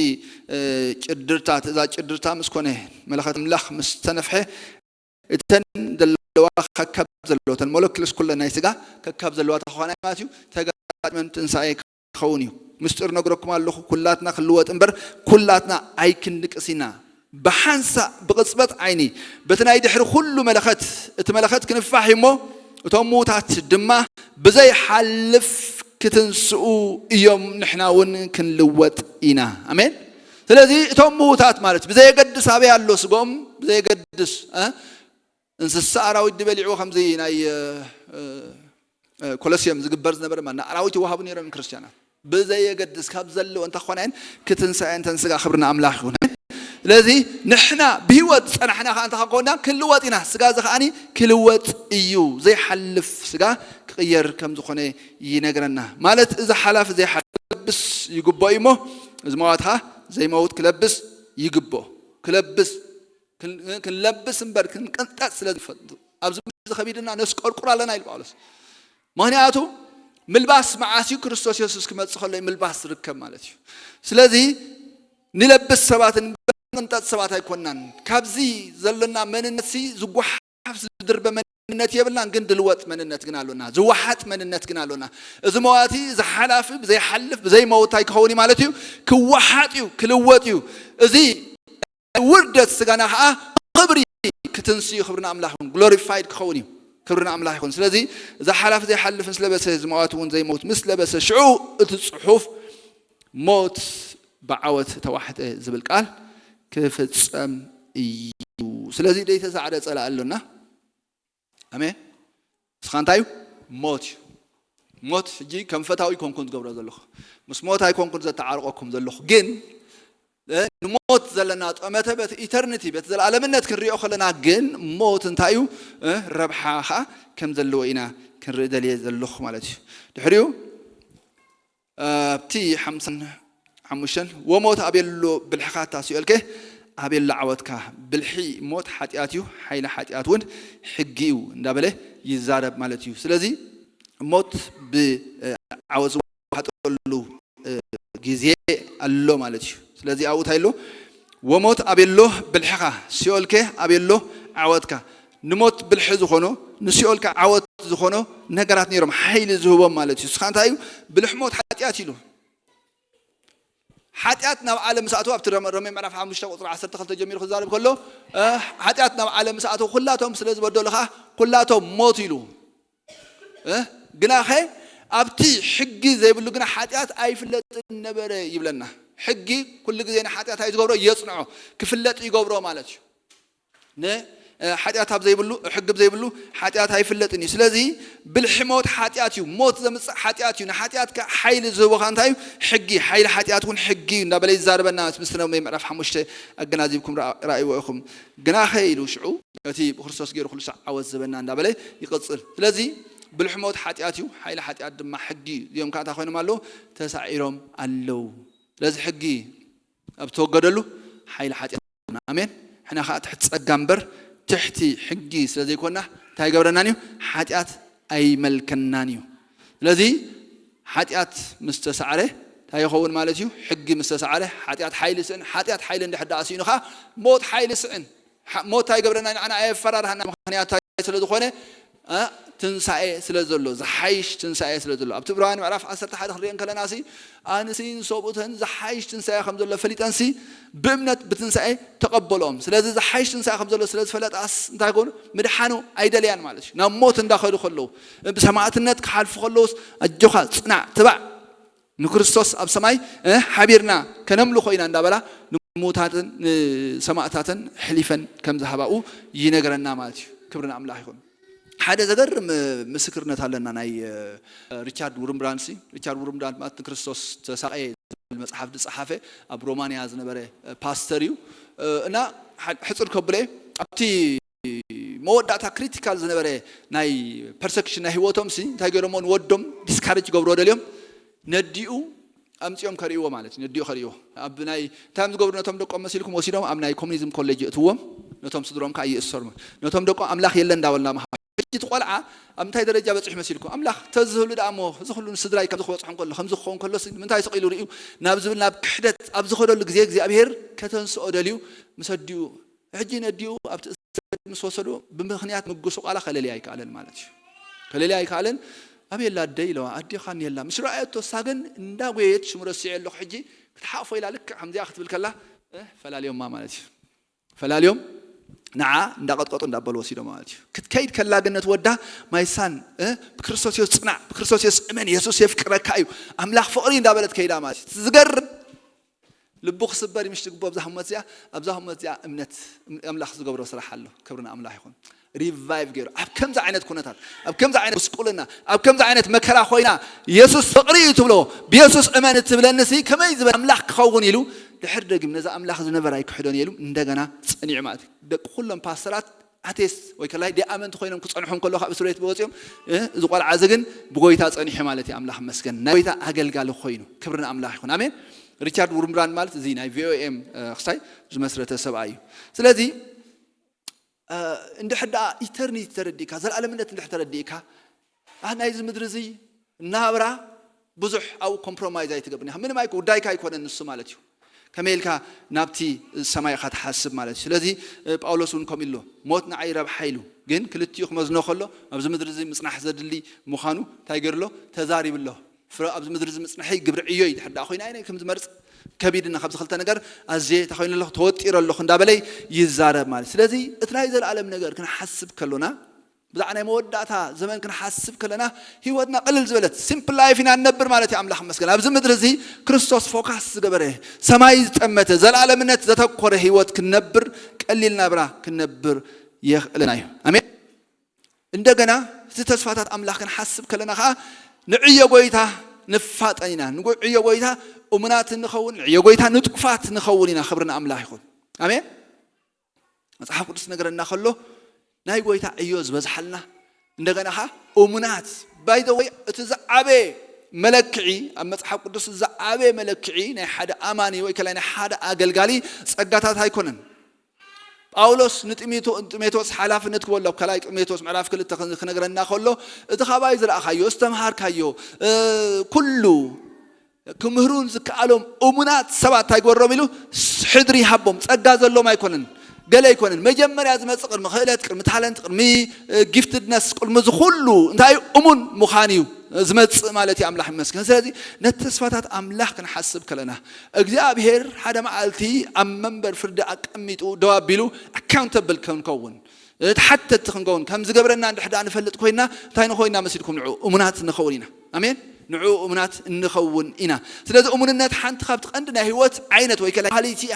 ጭድርታ ትእዛዝ ጭድርታ ምስ ኮነ መለኸት ኣምላኽ ምስ ተነፍሐ እተን ዘለዋ ከካብ ዘለዎ እተን ሞለኪልስ ኩለን ናይ ስጋ ከካብ ዘለዋ ተኾና ማለት እዩ። ተጋጥመን ትንሳኤ ክኸውን እዩ። ምስጢር ነግረኩም ኣለኹ፣ ኩላትና ክልወጥ እምበር ኩላትና ኣይክንድቅስ ኢና። ብሓንሳእ ብቕጽበት ዓይኒ በቲ ናይ ድሕሪ ኩሉ መለኸት እቲ መለኸት ክንፋሕ እዩ እሞ እቶም ምዉታት ድማ ብዘይሓልፍ ክትንስኡ እዮም፣ ንሕና እውን ክንልወጥ ኢና። ኣሜን። ስለዚ እቶም ምዉታት ማለት ብዘየገድስ ኣበይ ኣሎ ስግኦም፣ ብዘየገድስ እ፣ እንስሳ ኣራዊት ድበሊዕዎ ከምዚ ናይ እ፣ እ፣ እ፣ ኮሎሲየም ዝግበር ዝነበረ ማለት ኣራዊት ይወሃቡ ነይሮም ክርስቲያናት። ብዘየገድስ ካብ ዘለዎ እንተኾነ እየን ክትንሳኤ እንተን ስጋ ክብሪ ንኣምላኽ ይኹን። ስለዚ ንሕና ብህይወት ዝጸናሕና ከኣ እንተ ኾንና ክንልወጥ ኢና። ስጋ እዚ ከኣኒ ክልወጥ እዩ። ዘይሓልፍ ስጋ ክቕየር ከም ዝኾነ ይነግረና። ማለት እዚ ሓላፊ ዘይሓልፍ ክለብስ ይግብኦ እዩ እሞ፣ እዚ መዋት ኸኣ ዘይመውት ክለብስ ይግብኦ። ክለብስ፣ ክን-፣ ክንለብስ እምበር ክንቅንጠጥ ስለ ዝፈ-፣ ኣብዚ ምድሪ ከቢድና ነስቆርቁር ኣለና ኢሉ ጳውሎስ። ምኽንያቱ ምልባስ መዓስ እዩ? ክርስቶስ የሱስ ክመጽእ ከሎ እዩ ምልባስ ዝርከብ ማለት እዩ። ስለዚ ንለብስ ሰባት እምበር ንቅንጠጥ ሰባት ኣይኮናን። ካብዚ ዘለና መንነት ሲ ዝጓሓፍ ዝድርበ መንነት የብልናን፣ ግን ድልወጥ መንነት ግን ኣሎና፣ ዝወሓጥ መንነት ግን ኣሎና። እዚ መዋቲ፣ እዚ ሓላፊ፣ ብዘይሓልፍ፣ ብዘይመውት እንታይ ክኸውን እዩ ማለት እዩ? ክወሓጥ እዩ፣ ክልወጥ እዩ። እዚ ውርደት ስጋና ኸዓ ክብሪ ክትንስኡ፣ ክብሪ ንኣምላኽ ይኹን፣ ግሎሪፋይድ ክኸውን እዩ። ክብሪ ንኣምላኽ ይኹን። ስለዚ እዚ ሓላፊ ዘይሓልፍ ምስ ለበሰ፣ እዚ መዋቲ እውን ዘይመውት ምስ ለበሰ፣ ሽዑ እቲ ጽሑፍ ሞት ብዓወት ተዋሕጠ ዝብል ቃል ክፍጸም እዩ። ስለዚ ደይተሳዕረ ጸላኢ ኣሎና። ኣሜን። ንስኻ እንታይ እዩ? ሞት እዩ። ሞት ሕጂ ከም ፈታዊ ኣይኮንኩን ዝገብሮ ዘለኹ። ምስ ሞት ኣይኮንኩን ዘተዓርቆኩም ዘለኹ። ግን እ፣ ንሞት ዘለና ጠመተ በቲ ኢተርኒቲ፣ በቲ ዘለኣለምነት ክንሪኦ ከለና ግን ሞት እንታይ እዩ? እ፣ ረብሓ ኸዓ ከም ዘለዎ ኢና ክንርኢ ደልየ ዘለኹ ማለት እዩ። ድሕሪኡ፣ እ፣ ኣብቲ ሓምሳን ሓሙሽተን፣ "ወሞት ኣቤሎ ብልሕኻ እታ ሲኦልከ ኣቤሎ ዓወትካ፣ ብልሒ ሞት ሓጢኣት እዩ፣ ሓይሊ ሓጢኣት እውን ሕጊ እዩ" እንዳበለ ይዛረብ ማለት እዩ። ስለዚ ሞት ብ-፣ እ፣ ዓወት ዝወሓጠሉ፣ እ፣ ግዜ ኣሎ ማለት እዩ። ስለዚ ኣብኡ እንታይ ኣሎ? "ወሞት ኣቤሎ ብልሕኻ፣ ሲኦልከ ኣቤሎ ዓወትካ?" ንሞት ብልሒ ዝኾኖ፣ ንሲኦል ከ ዓወት ዝኾኖ ነገራት ነይሮም፣ ሓይሊ ዝህቦም ማለት እዩ። ንስኻ እንታይ እዩ? ብልሒ ሞት ሓጢኣት ኢሉ። ሓጢኣት ናብ ዓለም ምስ ኣተወ፣ ኣብቲ ሮሜ፣ ሮሜ ምዕራፍ ሓሙሽተ ቁጽሪ ዓሰርተ ክልተ ጀሚሩ ክዛረብ ከሎ፣ እ፣ ሓጢኣት ናብ ዓለም ምስ ኣተወ፣ ኩላቶም ስለ ዝበደሉ ኸዓ፣ ኩላቶም ሞት ኢሉ። እ፣ ግናኸ ኣብቲ ሕጊ ዘይብሉ ግና ሓጢኣት ኣይፍለጥን ነበረ ይብለና። ሕጊ ኩሉ ግዜ ንሓጢኣት ኣይ ዝገብሮ? የጽንዖ፣ ክፍለጥ ይገብሮ ማለት እዩ። ን-፣ እ፣ ሓጢኣት ኣብ ዘይብሉ፣ ሕጊ ኣብ ዘይብሉ ሓጢኣት ኣይፍለጥን እዩ። ስለዚ ብልሒ ሞት ሓጢኣት እዩ። ሞት ዘምጽእ ሓጢኣት እዩ። ንሓጢኣት ከ ሓይሊ ዝህቦ ከ እንታይ እዩ? ሕጊ። ሓይሊ ሓጢኣት እውን ሕጊ እዩ እንዳበለ ይዛረበና። ምስቲ ሮሜ ምዕራፍ ሓሙሽተ ኣገናዚብኩም ረኣ-፣ ረኣይዎ ኢኹም። ግናኸ ኢሉ ሽዑ እቲ ብክርስቶስ ገይሩ ኩሉ ሳዕ ዓወት ዝህበና እንዳበለ ይቕጽል። ስለዚ ብልሒ ሞት ሓጢኣት እዩ፣ ሓይሊ ሓጢኣት ድማ ሕጊ እዩ። እዚኦም ከዓ እንታይ ኮይኖም ኣለዉ? ተሳዒሮም ኣለዉ። ስለዚ ሕጊ ኣብ ተወገደሉ ሓይሊ ሓጢኣት፣ ኣሜን። ሕና ከዓ ትሕቲ ጸጋ እምበር ትሕቲ ሕጊ ስለ ዘይኮና እንታይ ይገብረናን እዩ? ሓጢኣት ኣይመልከናን እዩ። ስለዚ ሓጢኣት ምስ ተሳዕረ እንታይ ይኸውን ማለት እዩ? ሕጊ ምስ ተሳዕረ ሓጢኣት ሓይሊ ስእን፣ ሓጢኣት ሓይሊ እንድሕር ደኣ ስኢኑ ከዓ ሞት ሓይሊ ስእን። ሓ-፣ ሞት እንታይ ይገብረና? ንዓና ኣየፈራርሃና። ምኽንያቱ እንታይ ስለ ዝኾነ? እ፣ ትንሳኤ ስለ ዘሎ፣ ዝሓይሽ ትንሳኤ ስለ ዘሎ። ኣብቲ ዕብራውያን ምዕራፍ ዓሰርተ ሓደ ክንሪኦ እንከለና ሲ፣ ኣንሲ ንሰብኡተን ዝሓይሽ ትንሳኤ ከም ዘሎ ፈሊጠንሲ ብእምነት ብትንሳኤ ተቐበልኦም። ስለዚ ዝሓይሽ ትንሳኤ ከም ዘሎ ስለ ዝፈለጣስ እንታይ ኮኑ? ምድሓኑ ኣይደለያን ማለት እዩ። ናብ ሞት እንዳኸዱ ከለዉ፣ ብሰማዕትነት ክሓልፉ ከለዉስ ኣጆኻ፣ ጽናዕ፣ ትባዕ፣ ንክርስቶስ ኣብ ሰማይ፣ እ፣ ሓቢርና ከነምልኾ ኢና እንዳበላ ንምዉታትን ንሰማእታትን ሕሊፈን ከም ዝሃባኡ ይነግረና ማለት እዩ። ክብሪ ንኣምላኽ ይኹን። ሓደ ዘገርም፣ እ፣ ምስክርነት ኣለና ናይ፣ እ፣ ሪቻርድ ውርምብራንሲ። ሪቻርድ ውርምብራንድ ማለት ንክርስቶስ ተሳቐየ ዝብል መጽሓፍ ዝጸሓፈ ኣብ ሮማንያ ዝነበረ፣ እ፣ ፓስተር እዩ። እ፣ እና ሕ-፣ ሕጽር ከብለ ኣብቲ መወዳእታ ክሪቲካል ዝነበረ ናይ ፐርሰክሽን ናይ ህይወቶም ሲ እንታይ ገይሮሞ ንወዶም ዲስካሬጅ ገብሮ ደልዮም ነዲኡ ኣምጺኦም ከርእይዎ ማለት እዩ። ነዲኡ ከርእይዎ ኣብ ናይ እንታይ እዮም ዝገብሩ ነቶም ደቆም መሲልኩም ወሲዶም ኣብ ናይ ኮሚኒዝም ኮሌጅ የእትዎም ነቶም ስድሮም ከዓ ይእሰሩ ነቶም ደቆም ኣምላኽ የለን እንዳበልና መሃ ሕጂ እቲ ቆልዓ ኣብ እንታይ ደረጃ በፂሑ መሲልኩም ኣምላኽ ተዝህሉ ደኣ እሞ እዚ ኩሉ ንስድራይ ከምዚ ክበፅሖም ከሎ ከምዚ ክኸውን ከሎ ንምንታይ ስቕ ኢሉ ርእዩ ናብ ዝብል ናብ ክሕደት ኣብ ዝኸደሉ ግዜ እግዚኣብሔር ከተንስኦ ደልዩ ምስ ኣዲኡ ሕጂ ነዲኡ ኣብቲ ምስ ወሰዱ ብምኽንያት ምጉስቋላ ከለልያ ኣይከኣለን ማለት እዩ። ከለልያ ኣይከኣለን። ኣበይ ኣላ ኣደይ ኢለዋ፣ ኣዴኻ እኒሀላ። ምስ ረኣየቶ እሳ ግን እንዳጎየየት ሽሙ ረሲዐ ኣለኹ ሕጂ ክትሓቕፎ ኢላ ልክዕ ከምዚኣ ክትብል ከላ እ፣ ፈላልዮማ ማለት እዩ። ፈላልዮም ንዓ እንዳቐጥቀጡ እንዳበሉ ወሲዶ ማለት እዩ። ክትከይድ ከላ ግን ነቲ ወዳ ማይሳን እ፣ ብክርስቶስ የሱስ ጽናዕ፣ ብክርስቶስ የሱስ እመን፣ የሱስ የፍቅረካ እዩ፣ ኣምላኽ ፍቕሪ እንዳበለት ከይዳ ማለት እዩ። ዝገርም ልቡ ክስበር ምሽ ትግቦ ኣብዛ ህሞት እዚኣ ኣብዛ ህሞት እዚኣ እምነት ኣምላኽ ዝገብሮ ስራሕ ኣሎ። ክብሪ ንኣምላኽ ይኹን። ሪቫይቭ ገይሩ ኣብ ከምዚ ዓይነት ኩነታት ኣብ ከምዚ ዓይነት ጉስቁልና ኣብ ከምዚ ዓይነት መከራ ኮይና የሱስ ፍቕሪ እዩ ትብሎ፣ ብየሱስ እመን እትብለኒ ሲ ከመይ ዝበለ ኣምላኽ ክኸውን ኢሉ ድሕር ደግም ነዚ ኣምላኽ ዝነበረ ኣይክሕዶን ኢሉ እንደገና ጸኒዑ ማለት እዩ። ደቂ ኩሎም ፓስተራት ኣቴስ ወይ ከላይ ዲኣመንት ኮይኖም ክጸንሑ እንከሎ ካብ እስር ቤት ወጺኦም እዚ ቆልዓ እዚ ግን ብጎይታ ጸኒሑ ማለት እዩ። ኣምላኽ መስገን ናይ ጎይታ ኣገልጋሊ ኮይኑ ክብሪ ንኣምላኽ ይኹን። ኣሜን። ሪቻርድ ውርምብራንድ ማለት እዚ ናይ ቪኦኤም ክሳይ ዝመስረተ ሰብኣይ እዩ። ስለዚ እንድሕር ደኣ ኢተርኒቲ ተረዲእካ ዘላለምነት እንድሕር ተረዲእካ ናይዚ ምድሪ እዚ ናብራ ብዙሕ ኣብኡ ኮምፕሮማይዝ ኣይትገብርን ኢኻ። ምንም ኣይኮ ጉዳይካ ኣይኮነን ንሱ ማለት እዩ። ከመይ ኢልካ ናብቲ ሰማይ ኢኻ ትሓስብ ማለት እዩ። ስለዚ ጳውሎስ እውን ከምኡ ኢሎ ሞት ንዓይ ረብሓ ኢሉ ግን ክልቲኡ ክመዝኖ ከሎ ኣብዚ ምድሪ እዚ ምጽናሕ ዘድሊ ምዃኑ እንታይ ገይርሎ ተዛሪብሎ። ፍረ ኣብዚ ምድሪ እዚ ምጽንሐይ ግብሪ ዕዮ እዩ። ድሕር ደኣ ኮይና ኣይ ከም ዝመርጽ ከቢድና ካብዚ ክልተ ነገር ኣዝየ ተኮይነ ኣለኹ ተወጢረ ኣለኹ እንዳበለይ ይዛረብ ማለት። ስለዚ እቲ ናይ ዘለኣለም ነገር ክንሓስብ ከሎና ብዛዕባ ናይ መወዳእታ ዘመን ክንሓስብ ከለና ህይወትና ቅልል ዝበለት ሲምፕል ላይፍ ኢና ንነብር ማለት እዩ። ኣምላኽ መስገን ኣብዚ ምድሪ እዚ ክርስቶስ ፎካስ ዝገበረ ሰማይ ዝጠመተ ዘለኣለምነት ዘተኮረ ህይወት ክንነብር ቀሊል ናብራ ክንነብር የኽእለና እዩ። ኣሜን። እንደገና እቲ ተስፋታት ኣምላኽ ክንሓስብ ከለና ከዓ ንዕዮ ጎይታ ንፋጠን ኢና። ንዕዮ ጎይታ እሙናት ንኸውን፣ ንዕዮ ጎይታ ንጡፋት ንኸውን ኢና። ክብሪ ንኣምላኽ ይኹን። ኣሜን። መጽሓፍ ቅዱስ ነገረና ከሎ ናይ ጎይታ ዕዮ ዝበዝሓልና እንደገና ከዓ እሙናት ባይዘወይ እቲ ዝዓበየ መለክዒ ኣብ መጽሓፍ ቅዱስ ዝዓበየ መለክዒ ናይ ሓደ ኣማኒ ወይ ከላይ ናይ ሓደ ኣገልጋሊ ጸጋታት ኣይኮነን። ጳውሎስ ንጢሞቴዎስ ሓላፍነት ክበሎ ኣብ ካልኣይ ጢሞቴዎስ ምዕራፍ ክልተ ክነግረና ከሎ እቲ ካባይ ዝረኣኻዮ ዝተምሃርካዮ ኩሉ ክምህሩን ዝከኣሎም እሙናት ሰባት እንታይ ግበሮም ኢሉ ሕድሪ ይሃቦም። ጸጋ ዘሎም ኣይኮነን ገለ ኣይኮነን። መጀመርያ ዝመጽእ ቅድሚ ክእለት ቅድሚ ታለንት ቅድሚ ጊፍትድነስ ቅድሚ ዝኩሉ እንታይ እሙን ምዃን እዩ ዝመጽእ ማለት እዩ። ኣምላኽ ይመስገን። ስለዚ ነቲ ተስፋታት ኣምላኽ ክንሓስብ ከለና እግዚኣብሔር ሓደ መዓልቲ ኣብ መንበር ፍርዲ ኣቀሚጡ ደው ኣቢሉ ኣካውንተብል ክንከውን ተሓተቲ ክንከውን ከም ዝገብረና እንድሕር ደኣ ንፈልጥ ኮይና እንታይ ንኾይና መሲልኩም ንዑ እሙናት ንኸውን ኢና። ኣሜን። ንዑ እሙናት እንኸውን ኢና። ስለዚ እሙንነት ሓንቲ ካብቲ ቀንዲ ናይ ህይወት ዓይነት ወይ ከላ ኳሊቲ እያ።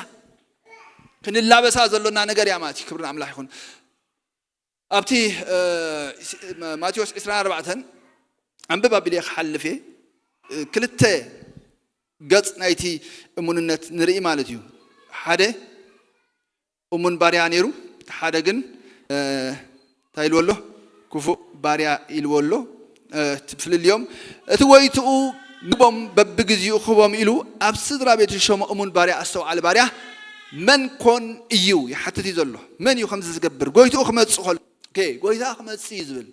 ክንላበሳ ዘሎና ነገር እያ ማለት እዩ። ክብሪ ንኣምላኽ ይኹን። ኣብቲ ማቴዎስ ዕስራን ኣርባዕተን ኣንብብ ኣቢለ ክሓልፍ እየ። ክልተ ገጽ ናይቲ እሙንነት ንርኢ ማለት እዩ። ሓደ እሙን ባርያ ነይሩ፣ ሓደ ግን እንታይ ኢልዎ ኣሎ? ክፉእ ባርያ ኢልዎ ኣሎ። እቲ ፍልልዮም እቲ ጎይትኡ ንቦም በብግዚኡ ክህቦም ኢሉ ኣብ ስድራ ቤቱ ዝሸሞ እሙን ባርያ ኣስተውዓሊ ባርያ መን ኮን እዩ ይሓትት እዩ ዘሎ። መን እዩ ከምዚ ዝገብር? ጎይትኡ ክመጽእ ከሎ ኦኬ፣ ጎይታ ክመጽእ እዩ ዝብል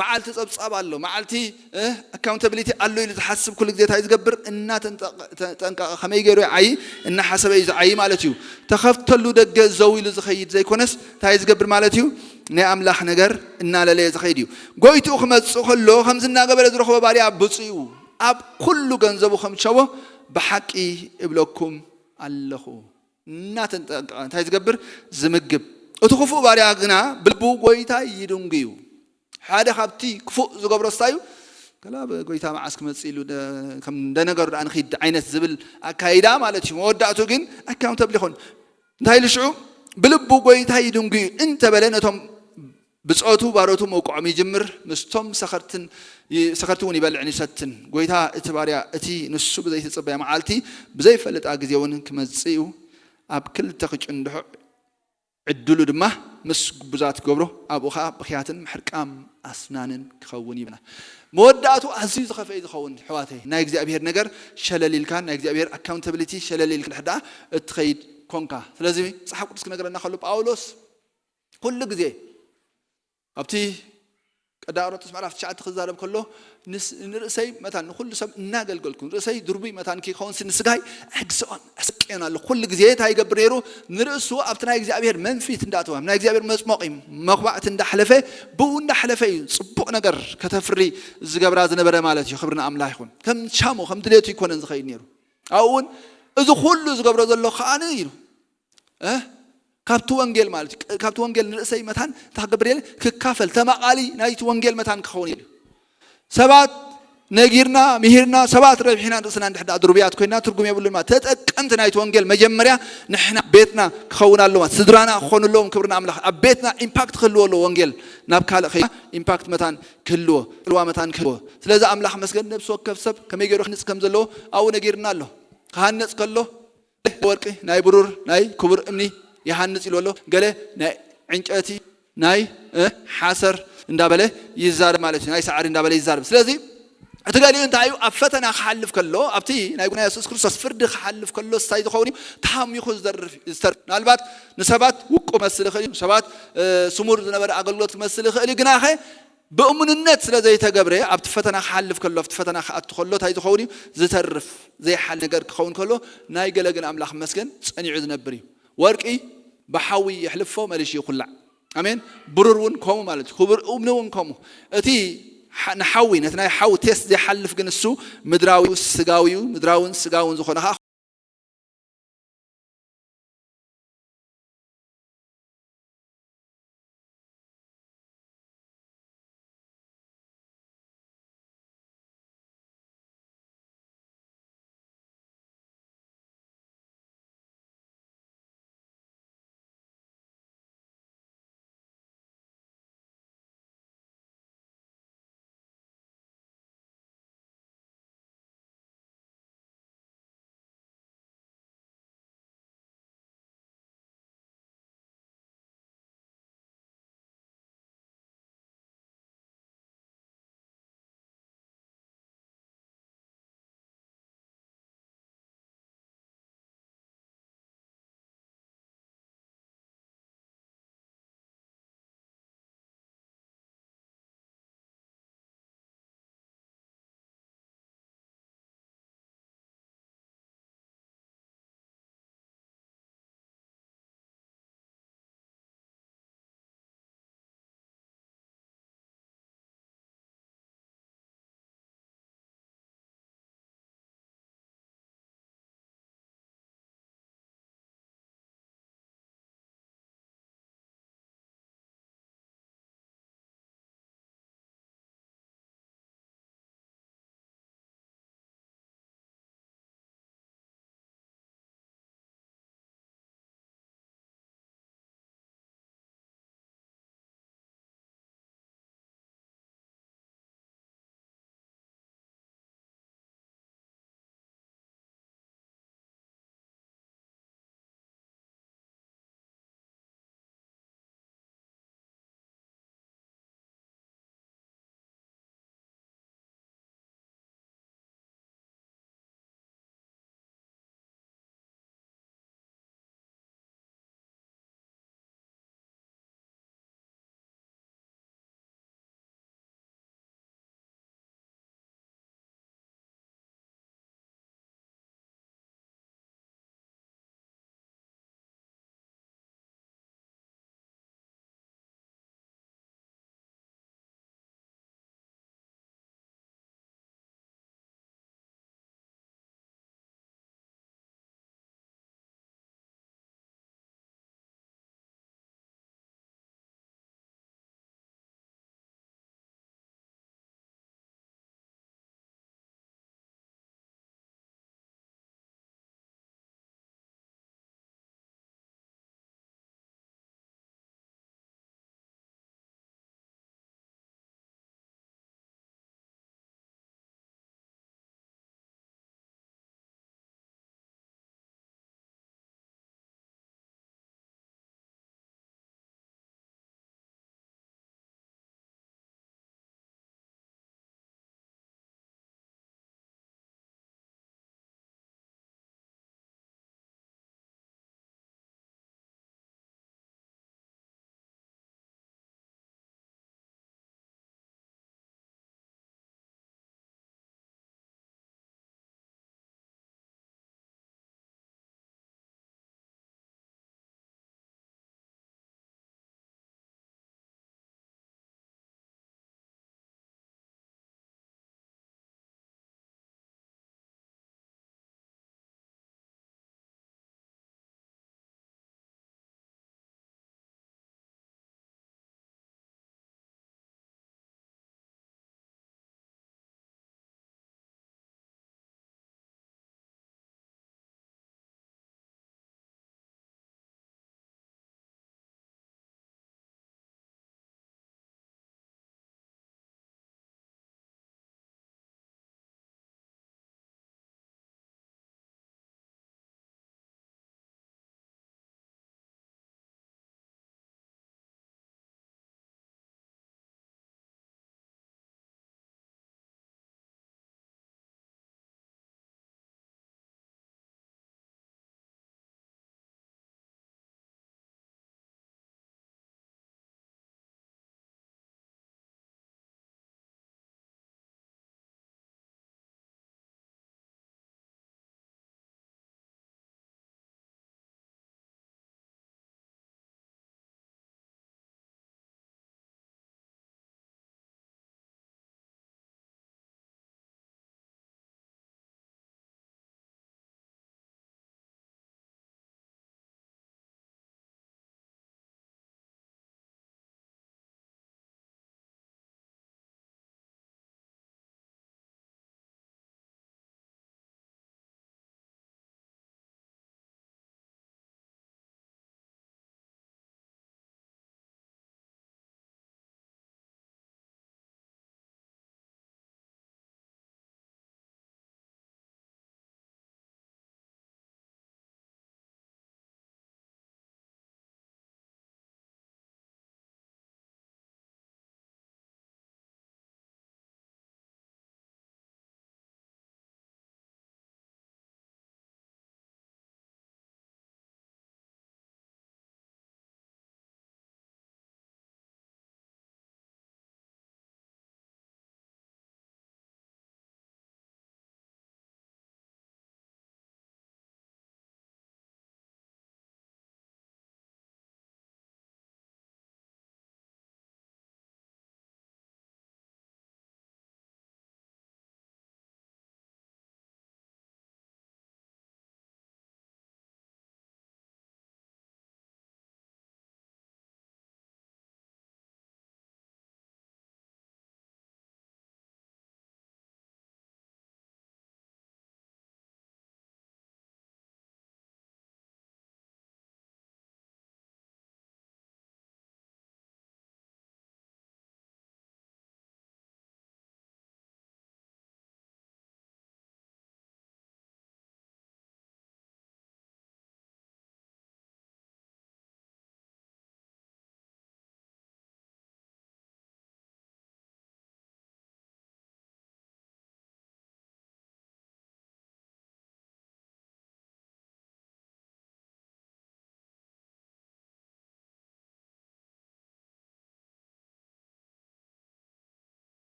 መዓልቲ ጸብጻብ ኣሎ። መዓልቲ ኣካውንታብሊቲ ኣሎ ኢሉ ዝሓስብ ኩሉ ግዜ እንታይ ዝገብር? እናተንጠንቀቐ ከመይ ገይሩ ይዓዪ? እናሓሰበ እዩ ዝዓዪ ማለት እዩ። ተኸፍተሉ ደገ ዘው ኢሉ ዝኸይድ ዘይኮነስ እንታይ ዝገብር ማለት እዩ? ናይ ኣምላኽ ነገር እናለለየ ዝኸይድ እዩ። ጎይትኡ ክመጽእ ከሎ ከምዚ እናገበረ ዝረኽቦ ባርያ ብፁዕ እዩ። ኣብ ኩሉ ገንዘቡ ከምሸቦ ብሓቂ እብለኩም ኣለኹ። እናተንጠንቀቐ እንታይ ዝገብር? ዝምግብ። እቲ ክፉእ ባርያ ግና ብልቡ ጎይታይ ይድንጉ እዩ። ሓደ ካብቲ ክፉእ ዝገብሮ ስታይ እዩ። ከላ ጎይታ መዓስ ክመጽእ ኢሉ ከም እንደነገሩ ደኣ ንኺድ ዓይነት ዝብል ኣካይዳ ማለት እዩ። መወዳእቱ ግን ኣካውንተብል ይኾን። እንታይ ኢሉ ሽዑ? ብልቡ ጎይታ ይድንጉ እዩ እንተበለ ነቶም ብጾቱ ባሮቱ መውቅዖም ይጅምር፣ ምስቶም ሰኸርትን ሰኸርቲ እውን ይበልዕን ይሰትን። ጎይታ እቲ ባርያ እቲ ንሱ ብዘይተጸበያ መዓልቲ ብዘይፈልጣ ግዜ እውን ክመጽእ እዩ። ኣብ ክልተ ክጭንድሖ ዕድሉ ድማ ምስ ግቡዛት ክገብሮ ኣብኡ ኸዓ ብኽያትን ምሕርቃም ኣስናንን ክኸውን ይብና። መወዳእቱ ኣዝዩ ዝኸፍአ ዝኸውን ሕዋተይ ናይ እግዚኣብሔር ነገር ሸለል ኢልካ ናይ እግዚኣብሔር ኣካውንታብሊቲ ሸለል ኢልካ ድሕዳ እትኸይድ ኮንካ። ስለዚ መጽሓፍ ቅዱስ ክነገረና ከሎ ጳውሎስ ኩሉ ግዜ ኣብቲ ቀዳ ቆሮንቶስ ምዕራፍ ትሽዓተ ክዛረብ ከሎ ንርእሰይ መታን ንኹሉ ሰብ እናገልገልኩ ንርእሰይ ድርቡይ መታን ከይኸውን ንስጋይ ኣግዝኦን ኣስቅዮን ኣሎ። ኩሉ ግዜ እንታይ ይገብር ነይሩ? ንርእሱ ኣብቲ ናይ እግዚኣብሔር መንፊት እንዳእተወ ናይ እግዚኣብሔር መፅሞቂ መኹባዕቲ እንዳሕለፈ ብኡ እንዳሕለፈ እዩ ፅቡቕ ነገር ከተፍሪ ዝገብራ ዝነበረ ማለት እዩ። ክብሪ ንኣምላኽ ይኹን። ከም ሻሙ ከም ድሌቱ ይኮነን ዝኸይድ ነይሩ። ኣብኡ እውን እዚ ኩሉ ዝገብሮ ዘሎ ከዓኒ ኢሉ ካብቲ ወንጌል ማለት እዩ። ካብቲ ወንጌል ንርእሰይ መታን እንታይ ክገብር የለ ክካፈል ተማቓሊ ናይቲ ወንጌል መታን ክኸውን እዩ። ሰባት ነጊርና ምሂርና ሰባት ረብሒና ርእስና እንድሕዳ ድሩብያት ኮይና ትርጉም የብሉን ማለት ተጠቀምቲ ናይቲ ወንጌል መጀመርያ ንሕና ቤትና ክኸውን ኣለዎ ማለት ስድራና ክኾኑ ኣለዎም። ክብርና ኣምላኽ ኣብ ቤትና ኢምፓክት ክህልዎ ኣለዎ ወንጌል ናብ ካልእ ከ ኢምፓክት መታን ክህልዎ ልዋ መታን ክህልዎ። ስለዚ ኣምላኽ መስገን ነብሲ ወከፍ ሰብ ከመይ ገይሩ ክንጽ ከም ዘለዎ ኣብኡ ነጊርና ኣሎ። ክሃነጽ ከሎ ወርቂ ናይ ብሩር ናይ ክቡር እምኒ ይሃንጽ ኢሉ ኣሎ። ገለ ናይ ዕንጨቲ ናይ ሓሰር እንዳበለ ይዛረብ ማለት እዩ። ናይ ሳዕሪ እንዳበለ ይዛረብ። ስለዚ እቲ ገሊኡ እንታይ እዩ ኣብ ፈተና ክሓልፍ ከሎ ኣብቲ ናይ ጉና የሱስ ክርስቶስ ፍርዲ ክሓልፍ ከሎ እንታይ ዝኸውን እዩ? ተሃሚኹ ዝተርፍ ምናልባት ንሰባት ውቁ መስል ይኽእል እዩ። ሰባት ስሙር ዝነበረ ኣገልግሎት ክመስል ይኽእል እዩ። ግናኸ ብእሙንነት ስለ ዘይተገብረ ኣብቲ ፈተና ክሓልፍ ከሎ ኣብቲ ፈተና ክኣቱ ከሎ እንታይ ዝኸውን እዩ? ዝተርፍ ዘይሓል ነገር ክኸውን ከሎ ናይ ገለ ግን ኣምላኽ መስገን ጸኒዑ ዝነብር እዩ። ወርቂ ብሓዊ የሕልፎ መሊሹ ይኹላዕ። ኣሜን። ብሩር እውን ከምኡ ማለት እዩ። ክቡር እምኒ እውን ከምኡ። እቲ ንሓዊ ነቲ ናይ ሓዊ ቴስት ዘይሓልፍ ግን እሱ ምድራዊኡ ስጋዊኡ ምድራውን ስጋውን ዝኾነ ከዓ